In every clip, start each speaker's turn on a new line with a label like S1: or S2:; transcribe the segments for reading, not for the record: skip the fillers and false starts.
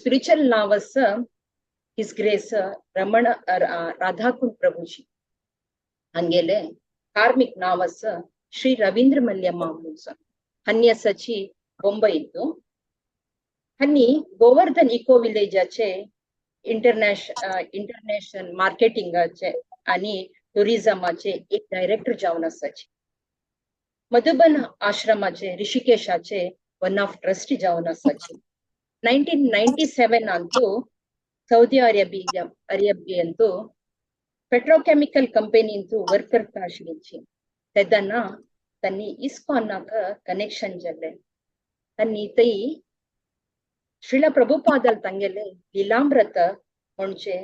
S1: Spiritual नाव आसा his grace Raman Radhakund Prabhuji. हांगेले कार्मिक नाव आसा श्री रवींद्र मल्य मामूस. हन्यासाची बॉम्बईतू. हन्नी गोवर्धन इको विलेजाचे इंटरनॅशनल मार्केटिंगाचे आणि टुरिझमाचे एक डायरेक्टर जावन आसाची. मधुबन आश्रमाचे ऋषिकेशाचे वन ऑफ ट्रस्टी जावन आसाची. 1997 ಅಂತೂ ಸೌದಿ ಅರೇಬಿಯಾ ಅರೇಬಿಯಂತೂ ಪೆಟ್ರೋಕೆಮಿಕಲ್ ಕಂಪನಿಂತು ವರ್ಕ್ करता आशिल्ली. तेन्ना त्यांनी इस्कॉनाक कनेक्शन जाल्लें. त्यांनी थंय श्रीला प्रभुपादल तांगेले लीलामृत म्हणजे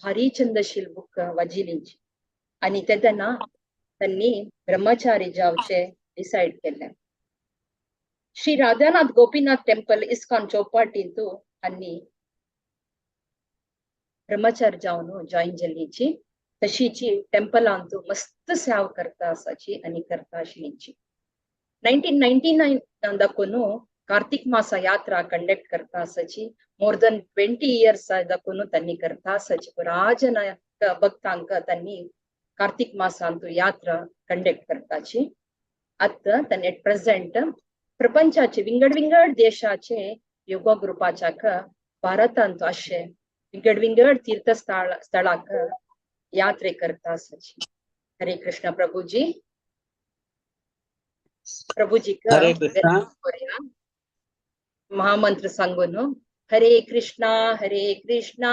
S1: हरिचंदशील बुक वाजिलींची आणि तेन्ना त्यांनी ब्रह्मचारी जावचे डिसायड केले. श्री राधानाथ गोपीनाथ टेंपल इस्कॉन चौपाटींतू आनी ब्रह्मचारी जावन जॉईन जाल्लीची. तशीची टेंपलांतू मस्त सेवा करता आसाची आनी करता आशिल्लीची. 1999 दाखोवन कार्तिक मासा यात्रा कंडक्ट करता आसाची. मोर दॅन 20 इयर्स दाखोवन त्यांनी करता आसाची. पुरा जन भक्तांक त्यांनी कार्तिक मासांतू यात्रा कंडक्ट करताची. आतां त्यांनी एट प्रेझेंट प्रपंचाचे विंगड विंगड देशाचे योगा ग्रुपाच्याक भारतांत अशे विंगड विंगड तीर्थस्थळ स्थळाक यात्रे करता आसाची. हरे कृष्ण प्रभुजी. प्रभुजीक
S2: हरे कृष्णा.
S1: महामंत्र सांगून. हरे कृष्णा हरे कृष्णा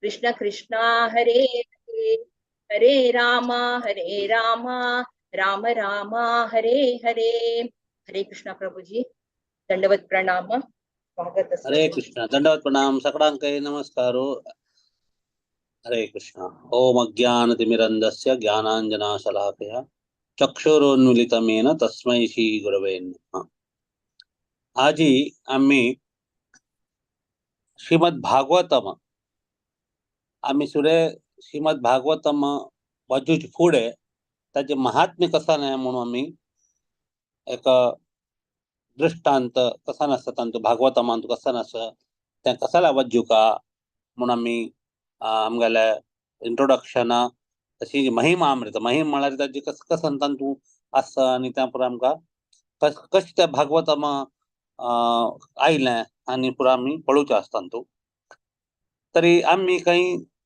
S1: कृष्ण कृष्णा हरे हरे, हरे रामा हरे रामा राम राम हरे हरे. हरे कृष्णा प्रभुजी, दंडवत प्रणाम. स्वागत.
S2: हरे कृष्ण. दंडवत प्रणाम. सकडांकै नमस्कारो. हरे कृष्ण. ओम अज्ञानतिमिरन्दस्य ज्ञानाञ्जनाशलाकया चक्षुरुन्मिलितमेन तस्मै श्री गुरवे नमः. आजी आम्ही श्रीमद भागवतम आम्ही सुरे श्रीमद भागवतम वाचूच फुडें ताचे महात्म्य कसा न्हय म्हणून आमी एक दृष्टांत कसा नासता तांचो भागवतमांत कसा नासता तें कसाला वाचूका म्हणून आमी आमगेले इंट्रोडक्शन तशी महिमा अमृत महिमा म्हळ्यार ताजी कस कसन तांतू आसा आनी त्या पुरा आमकां कस कशें त्या भागवतम आयलें आनी पुरा आमी पळोवचें आसता तांतू. तरी आमी खंय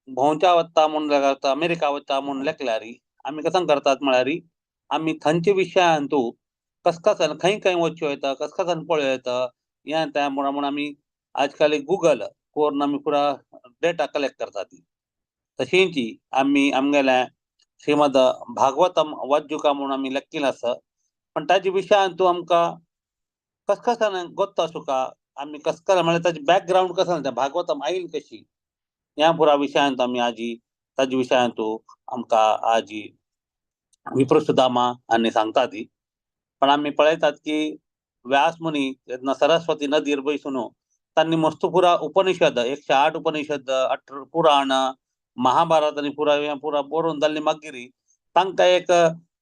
S2: भोंवच्या वता म्हूण अमेरिका वता म्हूण लेखल्यार आमी कसं करतात म्हळ्यार आमी थंयच्या विशयांतू कसकसान खंय खंय वचूं येता, कसकसान पळोवं येता हें तें म्हूण आमी आजकाल गुगल करून आमी पुरा डेटा कलेक्ट करतात. तशींच आमी आमगेले श्रीमद भागवतम वाचुका म्हूण आमी लेखिल्लें आसा, पण ताजे विशयांतू आमकां कसकसान गोत्ता सुका आमी कसकस म्हळ्यार ताजें बॅकग्रावंड कसं तें भागवतम आयल कशी ह्या पुरा विशयांत आमी आजी ताजे विशयांतू आमकां आजी विप्रसुदामा आनी सांगता ती. पण आमी पळयतात की व्यास मुनी जेन्ना सरस्वती नदीर बसून तांणी मस्त पुरा उपनिषद 108 उपनिषद 18 पुराण महाभारत आनी पुरा हें पुरा बरोवन जाल्ली मागीर तांकां एक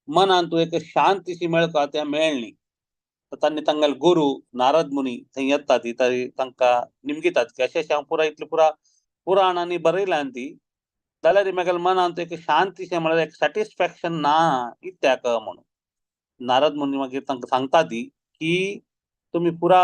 S2: मनांत एक शांतीशी मेळका तें मेळ्ळी. तांणी तांगेले गुरू नारद मुनी थंय येता ती तरी तांकां निमगितात की अशें अशें हांव पुरा इतलें पुरा पुराणांनी बरयलां ती जाल्यार म्हागेल्या मनांत एक शांतीशें म्हळ्यार एक सॅटिस्फॅक्शन ना कित्याक म्हणून. नारद मुनी मागीर तांकां सांगता ती की तुमी पुरा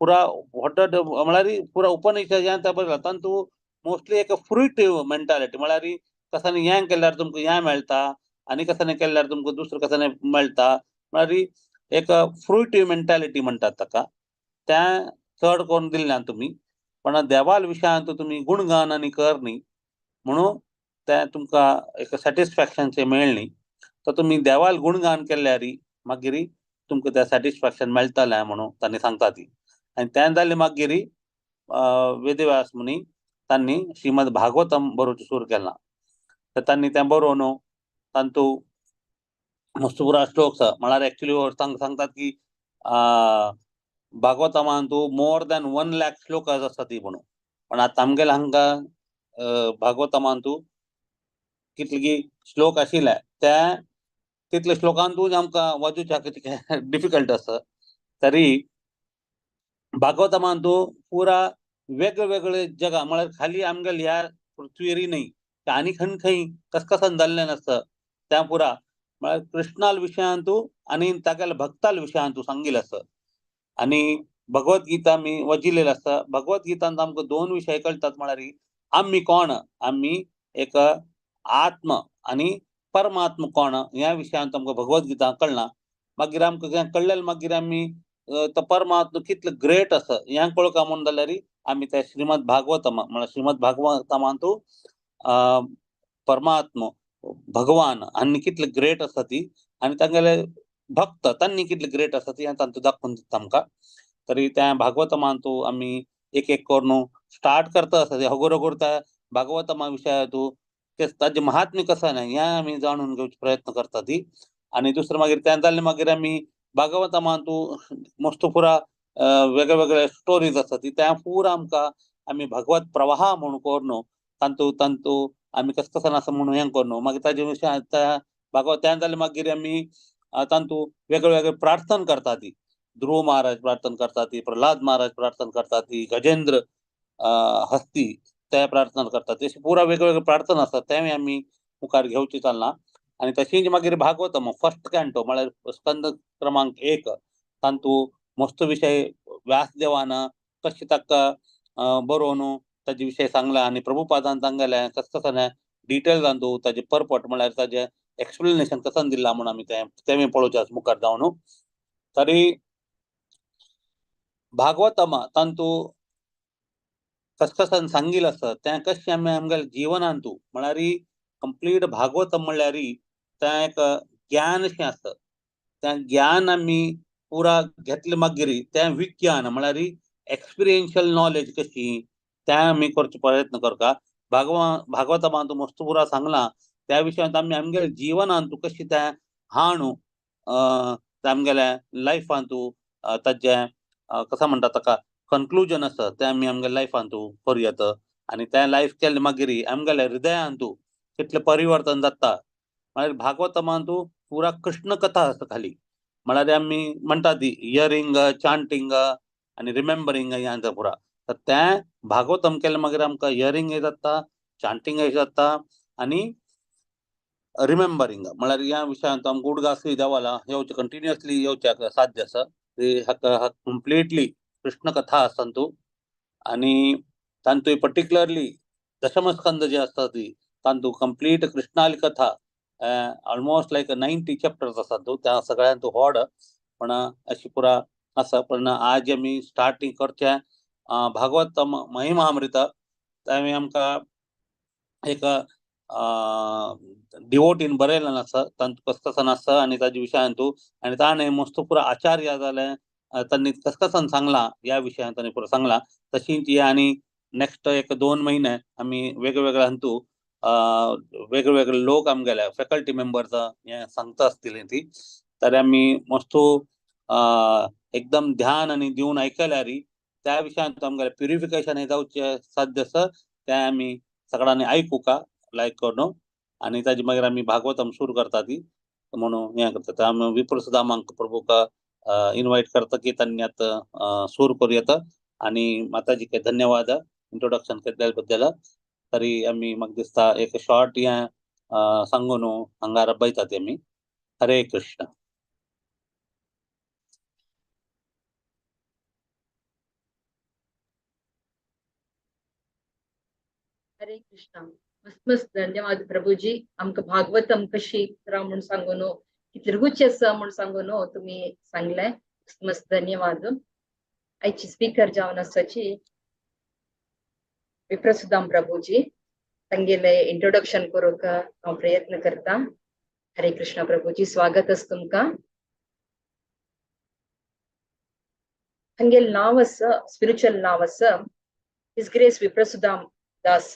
S2: पुरा व्हड म्हळ्यार पुरा उपनिषद हें तें बरयलां तातूंत मोस्टली एक फ्रुइटीव मेंटालिटी म्हळ्यार कसानी हें केल्यार तुमकां हें मेळटा आनी कसानी केल्यार तुमकां दुसरें कसानी मेळटा म्हळ्यार एक फ्रुइटीव मेंटालिटी म्हणटात ताका. तें चड करून दिलें ना तुमी, पण देवाल विशयांत तुमी गुणगान आनी कर न्ही म्हणून तें तुमकां एक सॅटिस्फॅक्शन मेळ्ळें न्ही. तर तुमी देवाल गुणगान केल्यार मागीर तुमकां तें सॅटिस्फॅक्शन मेळटलें म्हणून तांणी सांगता ती. आनी तें जालें मागीर वेदव्यास मुनी तांणी श्रीमद भागवतम बरोवचें सुरू केलां. तर तांणी तें बरोवन तांतू मस्त पुरा श्लोक आसा म्हळ्यार एक्चुली सांगतात की भागवतमांतू मोर दॅन 1 लाख श्लोक आसा ती म्हणून. पण आतां आमगेले हांगा भागवतमांतू कितले श्लोक आशिल्ले ते तितले श्लोकांतूच आमकां वाचूच्याक कितें डिफिकल्ट आसा. तरी भागवतमांतू पुरा वेगळे वेगळे जगा म्हळ्यार खाली आमगेले ह्या पृथ्वीरी न्ही आनी खंय खंय कसकसन जाल्लें आसता त्या पुरा म्हळ्यार कृष्णाल विशयांतू आनी तागेल्या भक्ताल विशयांतू सांगिल्लें आसा. आनी भगवद्गीता आमी वजिल्लें आसता. भगवद्गीतांत आमकां दोन विशय कळटात म्हळ्यार आमी कोण, आमी एक आत्म आनी परमात्मा कोण ह्या विशयांत आमकां भगवद्गीता कळना. मागीर आमकां कळ्ळें मागीर आमी तो परमात्मा कितलो ग्रेट आसा हें कळका म्हूण जाल्यार आमी त्या श्रीमद भागवतम म्हळ्यार श्रीमद भागवतमांतू परमात्मा भगवान आनी कितले ग्रेट आसा ती आनी तांगेले भक्त तांणी कितले ग्रेट आसा ती हें तांतू दाखोवन दिता आमकां. तरी त्या भागवतमांतू आमी एक एक करून स्टार्ट करता आसा ते हगोर हगोर त्या भागवतमा विशयांतू ताजें महात्म्य कसं ना हें आमी जाणून घेवचो प्रयत्न करता ती. आनी दुसरें मागीर तें जालें मागीर आमी भागवतमांतू मस्त पुरा वेगळे वेगळे स्टोरीज आसा ती त्या पुरा आमकां आमी भगवत प्रवाह म्हूण करून तांतू तांतू आमी कस कसन आसा म्हणून हें करून मागीर ताजे विशय त्या भागवत तें जालें मागीर आमी तांतू वेगळे वेगळे प्रार्थना करता ती. ध्रुव महाराज प्रार्थना करता ती, प्रल्हाद महाराज प्रार्थना करता ती, गजेंद्र हस्ती ते प्रार्थना करतात. अशें पुरा वेगळे वेगळे प्रार्थना आसतात तेंय आमी मुखार घेवचें चल्लां. आनी तशीच मागीर भागवतम फर्स्ट कॅन्टो म्हळ्यार स्कंद क्रमांक 1 तांतू मस्त विशय व्यासदेवान कशें ताका बरोवन ताजे विशय सांगला आनी प्रभुपादान सांगलें कस कसन डिटेल तांतू ताजे परपट म्हळ्यार ताजें एक्सप्लेनेशन कसन दिलां म्हूण आमी तें तें पळोवचें आसा मुखार जावन. तरी भागवतम तांतू कसकसन सांगिल्लें आसा तें कशें आमी आमगेल्या जिवनांतू म्हळ्यार कंप्लीट भागवतम म्हळ्यार तें एक ज्ञान अशें आसा. तें ज्ञान आमी पुरा घेतलें मागीर तें विज्ञान म्हळ्यार एक्सपिरियन्शियल नॉलेज कशी तें आमी करचो प्रयत्न करता. भागवतमांतू मस्त पुरा सांगलां त्या विशयांत आमी आमगेल्या जिवनांतू कशें तें हाणू आमगेल्या लायफांतू ताजें कसो म्हणटा ताका कन्क्लुजन आसा तें आमी आमगेल्या लायफांतू करूं येता. आनी तें लायफ केलें मागीर आमगेल्या हृदयांतू कितलें परिवर्तन जाता. मागीर भागवतमांतू पुरा कृष्ण कथा आसा खाली म्हळ्यार आमी म्हणटा ती इयरिंग चांटींग आनी रिमेंबरींग हें पुरा. तर तें भागवतम केलें मागीर आमकां इयरिंगय जाता, चांटींगय जाता आनी रिमेंबरींग म्हळ्यार ह्या विशयांत आमकां उडगासूय देवाला येवचें कंटिन्युअसली येवचें साध्य आसा. हाका कंप्लिटली कृष्ण कथा आसा तातूंत आनी तातूंत पर्टिक्युलरली दशमस्कंद जे आसता ती तातूंत कंप्लीट कृष्णाली कथा ऑलमोस्ट लायक 90 चॅप्टर्स आसा त्या सगळ्यांत व्हड पण अशी पुरा आसा. पण आज आमी स्टार्टींग करचें भागवत महिमामृत. तें आमकां एक डिवोटीन बरयलें आसा तांतूं कसकसन आसा आनी ताजे विशयांतू आनी ताणें मस्त पुरा आचार्य जालें तांणी कसकसन सांगलां ह्या विशयांत तांणी पुरा सांगलां. तशीच ही आनी नेक्स्ट एक 2 महिने आमी वेगळे वेगळे हातूंत वेगळे वेगळे लोक आमगेले फॅकल्टी मेंबर्स हें सांगता आसतली ती. तर आमी मस्त एकदम ध्यान आनी दिवन आयकल्यार त्या विशयांत आमगेलें प्युरिफिकेशन हें जावचें साध्य आसा. तें आमी सगळ्यांनी आयकुका लायक करून आनी ताजे मागीर आमी भागवतम सुरू करता ती म्हणून हें करता. आमी विप्रसुदामांक प्रभूक इनवायट करता की तांणी आतां सुरू करूं येता. आनी माताजीक धन्यवाद इंट्रोडक्शन केल्ल्या बद्दल. तरी आमी म्हाका दिसता एक शॉर्ट हें सांगून हांगा रबयता ती आमी. हरे कृष्ण.
S1: हरे कृष्णा. मस्त मस्त धन्यवाद प्रभूजी. आमकां भागवतम कशी करा म्हूण सांगून कितले रुची आसा म्हूण सांगून तुमी सांगलें. मस्त मस्त धन्यवाद. आयची स्पीकर जावन आसाची विप्रसुदाम प्रभूजी. तांगेले इंट्रोडक्शन करूंक हांव प्रयत्न करता. हरे कृष्ण प्रभूजी, स्वागत आसा तुमकां. तांगेलें नांव आसा, स्पिरिच्युअल नांव आसा his grace Viprasudam Das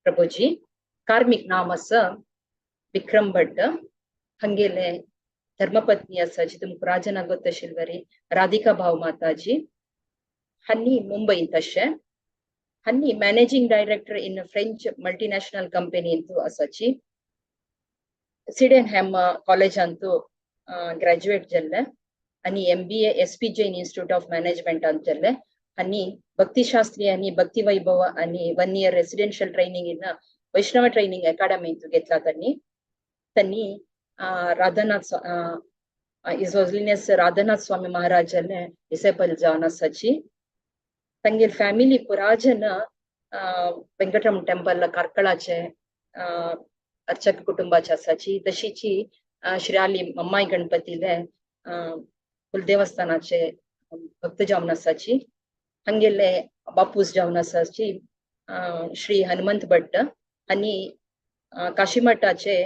S1: Prabhuji. कार्मिक नाम आसा विक्रम भट्ट. हांगेले धर्मपत्नी आसा जी तुमकां राजना गोत आशिल्ली राधिका भाव माताजी. हांणी मुंबईंत अशें हांणी managing director in French multinational कंपनींतू आसाची. सिडनहॅम कॉलेजांतू ग्रॅज्युएट जाल्ले आनी MBA SP Jain institute of मॅनेजमेंटांत जाल्ले. आणि भक्तिशास्त्री आणि भक्ती वैभव आणि 1 year residential training in Vaishnava training academy घेतला त्यांनी. त्यांनी राधानाथ, his holiness Radhanath स्वामी महाराजने डिसेबल जावन आसाची. तांगेल फॅमिली पुराजन वेंकटरमण टेम्पल कार्कळाचे अर्चक कुटुंबाचे आसाची. तशीची श्रीआली मम्माई गणपतीले कुलदेवस्थानाचे भक्त जावन आसाची. हांगेले बापूस जावन आसाची श्री हनुमंत भट्ट आणि काशीमठाचे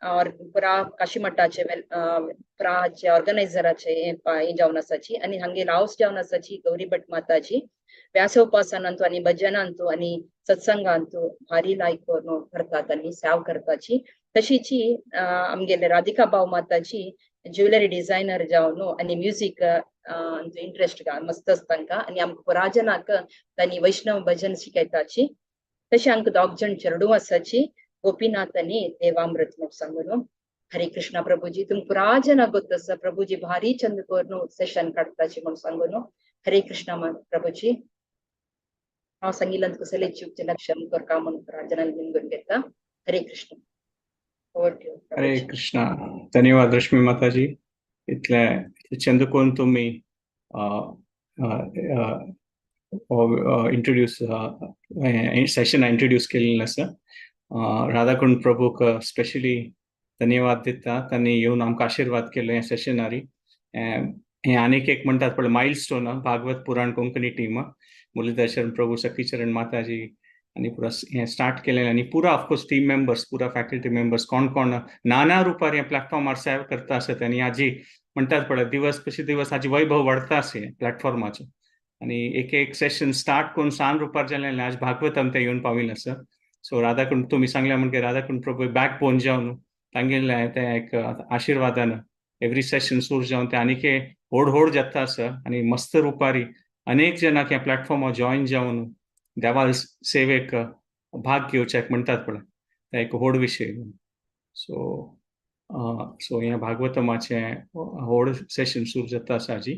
S1: पुरा काशीमठाचे पुराचे ऑर्गनायझराचे हे जावन आसाची. आणि हांगेल हाऊस जावन आसाची गौरी भट माताजी. व्यासोपासनांतू आणि भजनांतू आणि सत्संगांतू भारी लायक करतात आणि सेव करताची. तशीची आमगेले राधिका भाव माताजी ज्वेलरी डिझायनर जावन आणि म्युझिक इंटरेस्ट मस्त आसता आणि आमकां पुराजनाक तांणी वैष्णव भजन शिकयताची. तशें आमकां दोग जण चेडूं आसाची, गोपीनाथ आणि देवामृत म्हणून सांगून. हरे कृष्णा प्रभुजी. तुमकां पुराजनाक गोत्त आसा प्रभुजी भारी चंद करून सेशन काडटाची म्हणून सांगून. हरे कृष्णा प्रभुजी. हांव सांगिल्ल्यान कसले चूक लक्ष करका म्हणून पुराजनान विनगून घेता. हरे कृष्ण.
S3: हरे कृष्णा. धन्यवाद रश्मी माताजी. इतले चंद करून तुम्ही इंट्रोड्यूस सेशन इंट्रोड्यूस केलेलं आसा. राधाकुंड प्रभूक स्पेशली धन्यवाद दिता, तांणी येवन आमकां आशिर्वाद केलो ह्या सेशनारी. हे आनीक एक म्हणटात पळय मायल स्टोन भागवत पुराण कोंकणी टीम, मुरलीधर शरण प्रभू, सखीचरण माताजी आनी पुरा हें स्टार्ट केलें आनी पुरा ऑफकोर्स टीम मेंबर्स, पुरा फॅकल्टी मेंबर्स, कोण कोण नाना रुपार ह्या प्लॅटफॉर्मार सेव करता आसत. आनी हाजी म्हणटात पळय दिवस कशी दिवस हाजी वैभव वाडता आसा प्लॅटफॉर्माचो. आनी एक एक सेशन स्टार्ट करून सान रुपार जालें, आज भागवतम तें येवन पाविल्लें आसा. सो राधाकुंड तुमी सांगलें म्हणगे राधाकुंड प्रभू बॅक बोन जावन तांगेलें तें एक आशिर्वादान एवरी सेशन सुरू जावन तें आनीक व्हड व्हड जाता आसा. आनी मस्त रुपारी अनेक जणांक ह्या प्लॅटफॉर्मार जॉयन जावन देवाल सेवेक भाग घेवच्याक म्हणटात पळय तें एक व्हड विशय. सो सो हें भागवतमाचें व्हड सेशन सुरू जाता आसा हाजी.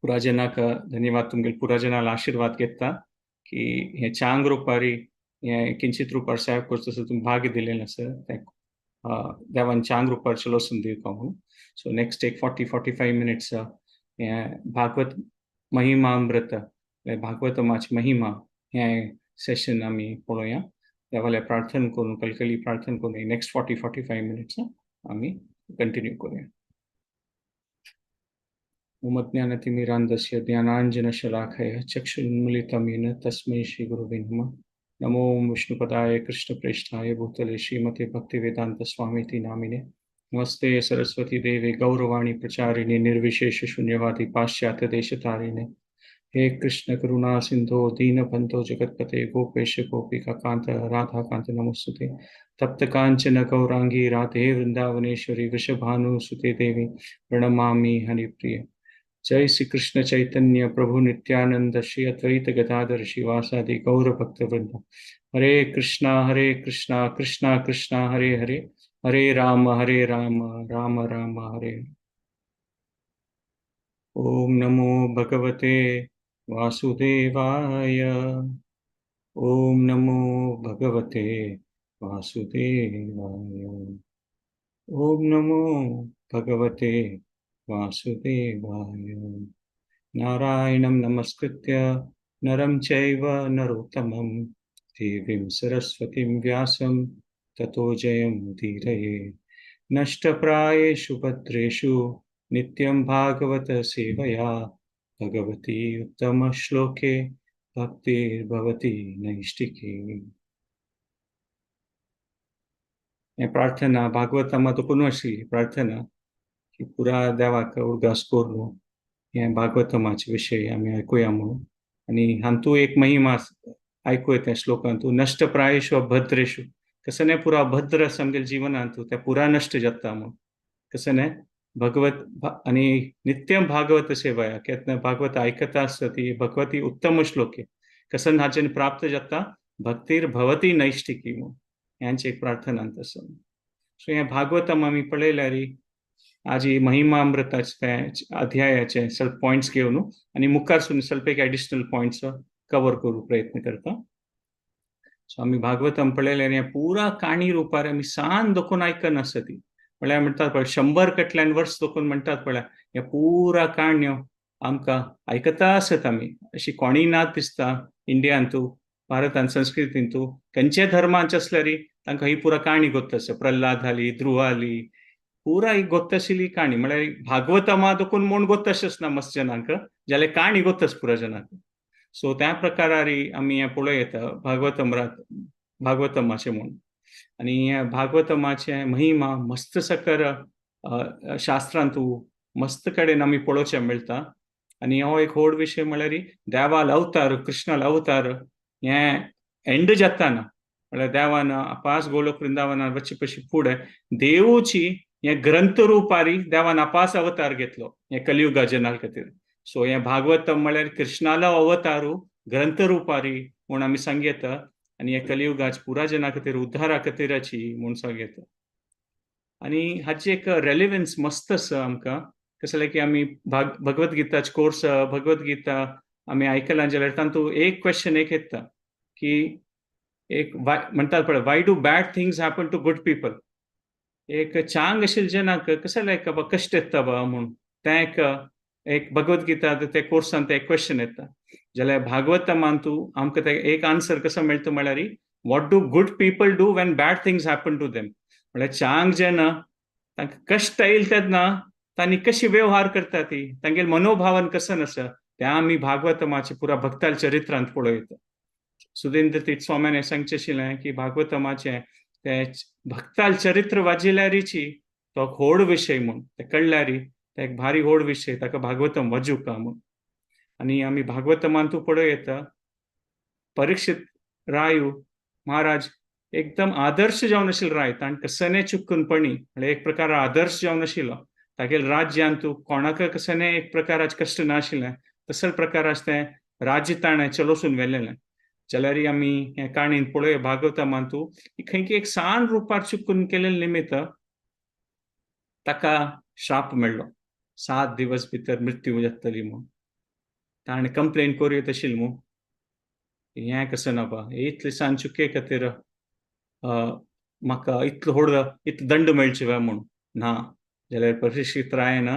S3: पुराजनाक धन्यवाद, तुमगेले पुराजनाक आशिर्वाद घेता की हें चांग रुपारी हें किंचित रुपार सेव करचो तसो तुमी भाग्य दिलेलें आसा तें देवान चांग रुपार चलोसून दिवपा म्हणून. सो नेक्स्ट एक 40-45 मिनिट्स हें भागवत महिमामृत, भागवतमाची महिमा हें सेशन आमी पळोवया. देवाल्या प्रार्थना करून, कलकली प्रार्थना करून नेक्स्ट 40-45 मिनिट्स आमी कंटिन्यू करूया. ओम ज्ञानतिमिरान्धस्य ज्ञानाञ्जनशलाकया चक्षुरुन्मीलितं येन तस्मै श्रीगुरुवे नमः. नमो विष्णुपदाय कृष्णप्रेष्ठाय भूतले श्रीमते भक्तिवेदांत स्वामीति नामिने. नमस्ते सरस्वती देवे गौरवाणी प्रचारिणे निर्विशेष शून्यवादी पाश्चात्य देशतारिणे. हे कृष्ण करुणा सिंधो दीनबंधो जगतपते गोपेश गोपिका कांत राधा कांत नमोस्तुते. तप्त कांचन गौरांगी राधे वृंदावनेश्वरी वृषभानु सुते देवी प्रणमामि हरिप्रिय. जय श्री कृष्ण चैतन्य प्रभु नित्यानंद श्री अद्वैत गदाधर श्रीवासादि गौर भक्त वृंद. हरे कृष्णा कृष्णा कृष्णा हरे हरे, हरे राम राम राम हरे. ओम नमो भगवते वासुदेवाय. ओम नमो भगवते वासुदेवाय. ओम नमो भगवते वासुदेवाय. नारायणं नमस्कृत्य नरं चैव नरोत्तमं देवीं सरस्वतीं व्यासं ततो जयमुदीरये. नष्टप्रायेषु भद्रेषु नित्यं भागवत सेवया भगवती उत्तम श्लोके भक्तिर्भवति नैष्टिकी. प्रार्थना भागवतामा तो कोण आशिल्ली प्रार्थना की पुरा देवाक उडगास करून हें भागवतमाचे विशय आमी आयकुया म्हणून. आनी हातूंत एक महिमा आयकूं येता श्लोकांतू, नष्ट प्रायेषु अभद्रेषु. कसं न्हय पुरा अभद्र आसा आमगेल्या जिवनांतू तें पुरा नश्ट जाता म्हणून. कसं न्हय भगवत आनी नित्यम भागवत सेवया केन्ना भागवत आयकता आसता ती भगवती उत्तम श्लोके कसन हाचेन प्राप्त जाता भक्तीर भवती नैष्टिकी म्हणून ह्यांची एक प्रार्थना आसा. सो हें भागवतम आमी पळयल्यार आज ही महिमा अमृताचे अध्यायाचे स्वल्प पॉयंट्स घेवन आनी मुखार स्वल्प एक एडिशनल पॉयंट्स कवर करूं प्रयत्न करता. सो आमी भागवतम पळयलें आनी पुरा काणी रुपार आमी सान दोखून आयकनासता ती, म्हळ्यार म्हणटात पळय 100 कटल्यान वर्स दोखून म्हणटात पळय, ह्या पुरा काणयो आमकां आयकता आसत आमी. अशी कोणी ना दिसता इंडियांतू, भारतान संस्कृतींतू खंयच्या धर्मांचे आसल्यारी तांकां ही पुरा काणी गोत्त आसा. प्रल्हाद आली, ध्रुव आली, पुरा ही गोत्त आशिल्ली काणी. म्हळ्यार भागवतमा दोखून म्हूण गोत्त अशेंच ना मस्त जनांक, जाल्यार काणी गोत्त आसा पुरा जनांक. सो त्या प्रकारारी आमी हें पळोवं येता भागवतमरात भागवतमाचें म्हूण. आनी हे भागवतमाचें महिमा मस्त सकर शास्त्रांतू मस्त कडेन आमी पळोवचें मेळटा. आनी हो एक व्हड विशय म्हळ्यार देवाल अवतार, कृष्णाल अवतार हें एंड जाताना म्हळ्यार देवान अपास गोलोक वृंदावनान वचचे पशी फुडें देवूची हें ग्रंथ रुपारी देवान अपास अवतार घेतलो हें कलियुगा जना खातीर. सो हें भागवतम म्हळ्यार कृष्णालो अवतारू ग्रंथ रुपारी म्हूण आमी सांगता आनी हे कलियुगाच पुरा जना खातीर उद्धारा खातीराची म्हूण सांगता. आनी हाची एक रेलिवन्स मस्त आसा आमकां, कसलें की आमी भगवद्गीताच कोर्स भगवद्गीता आमी आयकलां जाल्यार तातूंत एक क्वेश्चन एक येता की एक म्हणटात पळय, why do bad things happen to good people. एक चांग आशिल्ले जनाक कसलें एक बाबा कश्ट येता बा म्हूण तें एक एक भगवद्गीता ते कोर्सान तें एक क्वेश्चन येता. जाल्यार भागवतमान तूं आमकां तें एक आन्सर कसो मेळटा म्हळ्यार what do good people do when bad things happen to them. म्हळ्यार चांग जेन्ना तांकां कश्ट येयले तेन्ना तांणी कशी व्यवहार करता ती, तांगेले मनोभावन कसं आसा तें आमी भागवतमाचे पुरा भक्ताल चरित्रांत पळयता. सुधेंद्र तीर्थ स्वाम्यान हें सांगचें आशिल्लें की भागवतमाचें तें भक्ताल चरित्र वाजिल्यारीची तो व्हड विशय म्हूण, तें कळ्ळ्यारी तें एक भारी व्हड विशय, ताका भागवतम वाजुका म्हूण. आनी आमी भागवतमान तूं पळोवं येता परीक्षित रायू महाराज एकदम आदर्श जावन आशिल्लो राय, ताणें कसने चुकूनपणी म्हळ्यार एक प्रकार आदर्श जावन आशिल्लो. तागेले राज्यान तूं कोणाक कसने एक प्रकाराचें कश्ट नाशिल्लें, तसले प्रकाराचें तें राज्य ताणें चलोसून व्हेलेलें. जाल्यार आमी हे काणयेन पळोवया भागवतमान तूं खंय एक सान रुपार चुकून केल्ले निमित्त ताका श्राप मेळ्ळो, 7 दिवस भितर मृत्यू जातली म्हूण. ताणें कंप्लेन करूं येत आशिल्ली म्हूण हें कसं ना बा, इतले सान चुके खातीर म्हाका इतलो व्हड इतलो दंड मेळचो काय म्हूण ना. जाल्यार परीक्षित रायन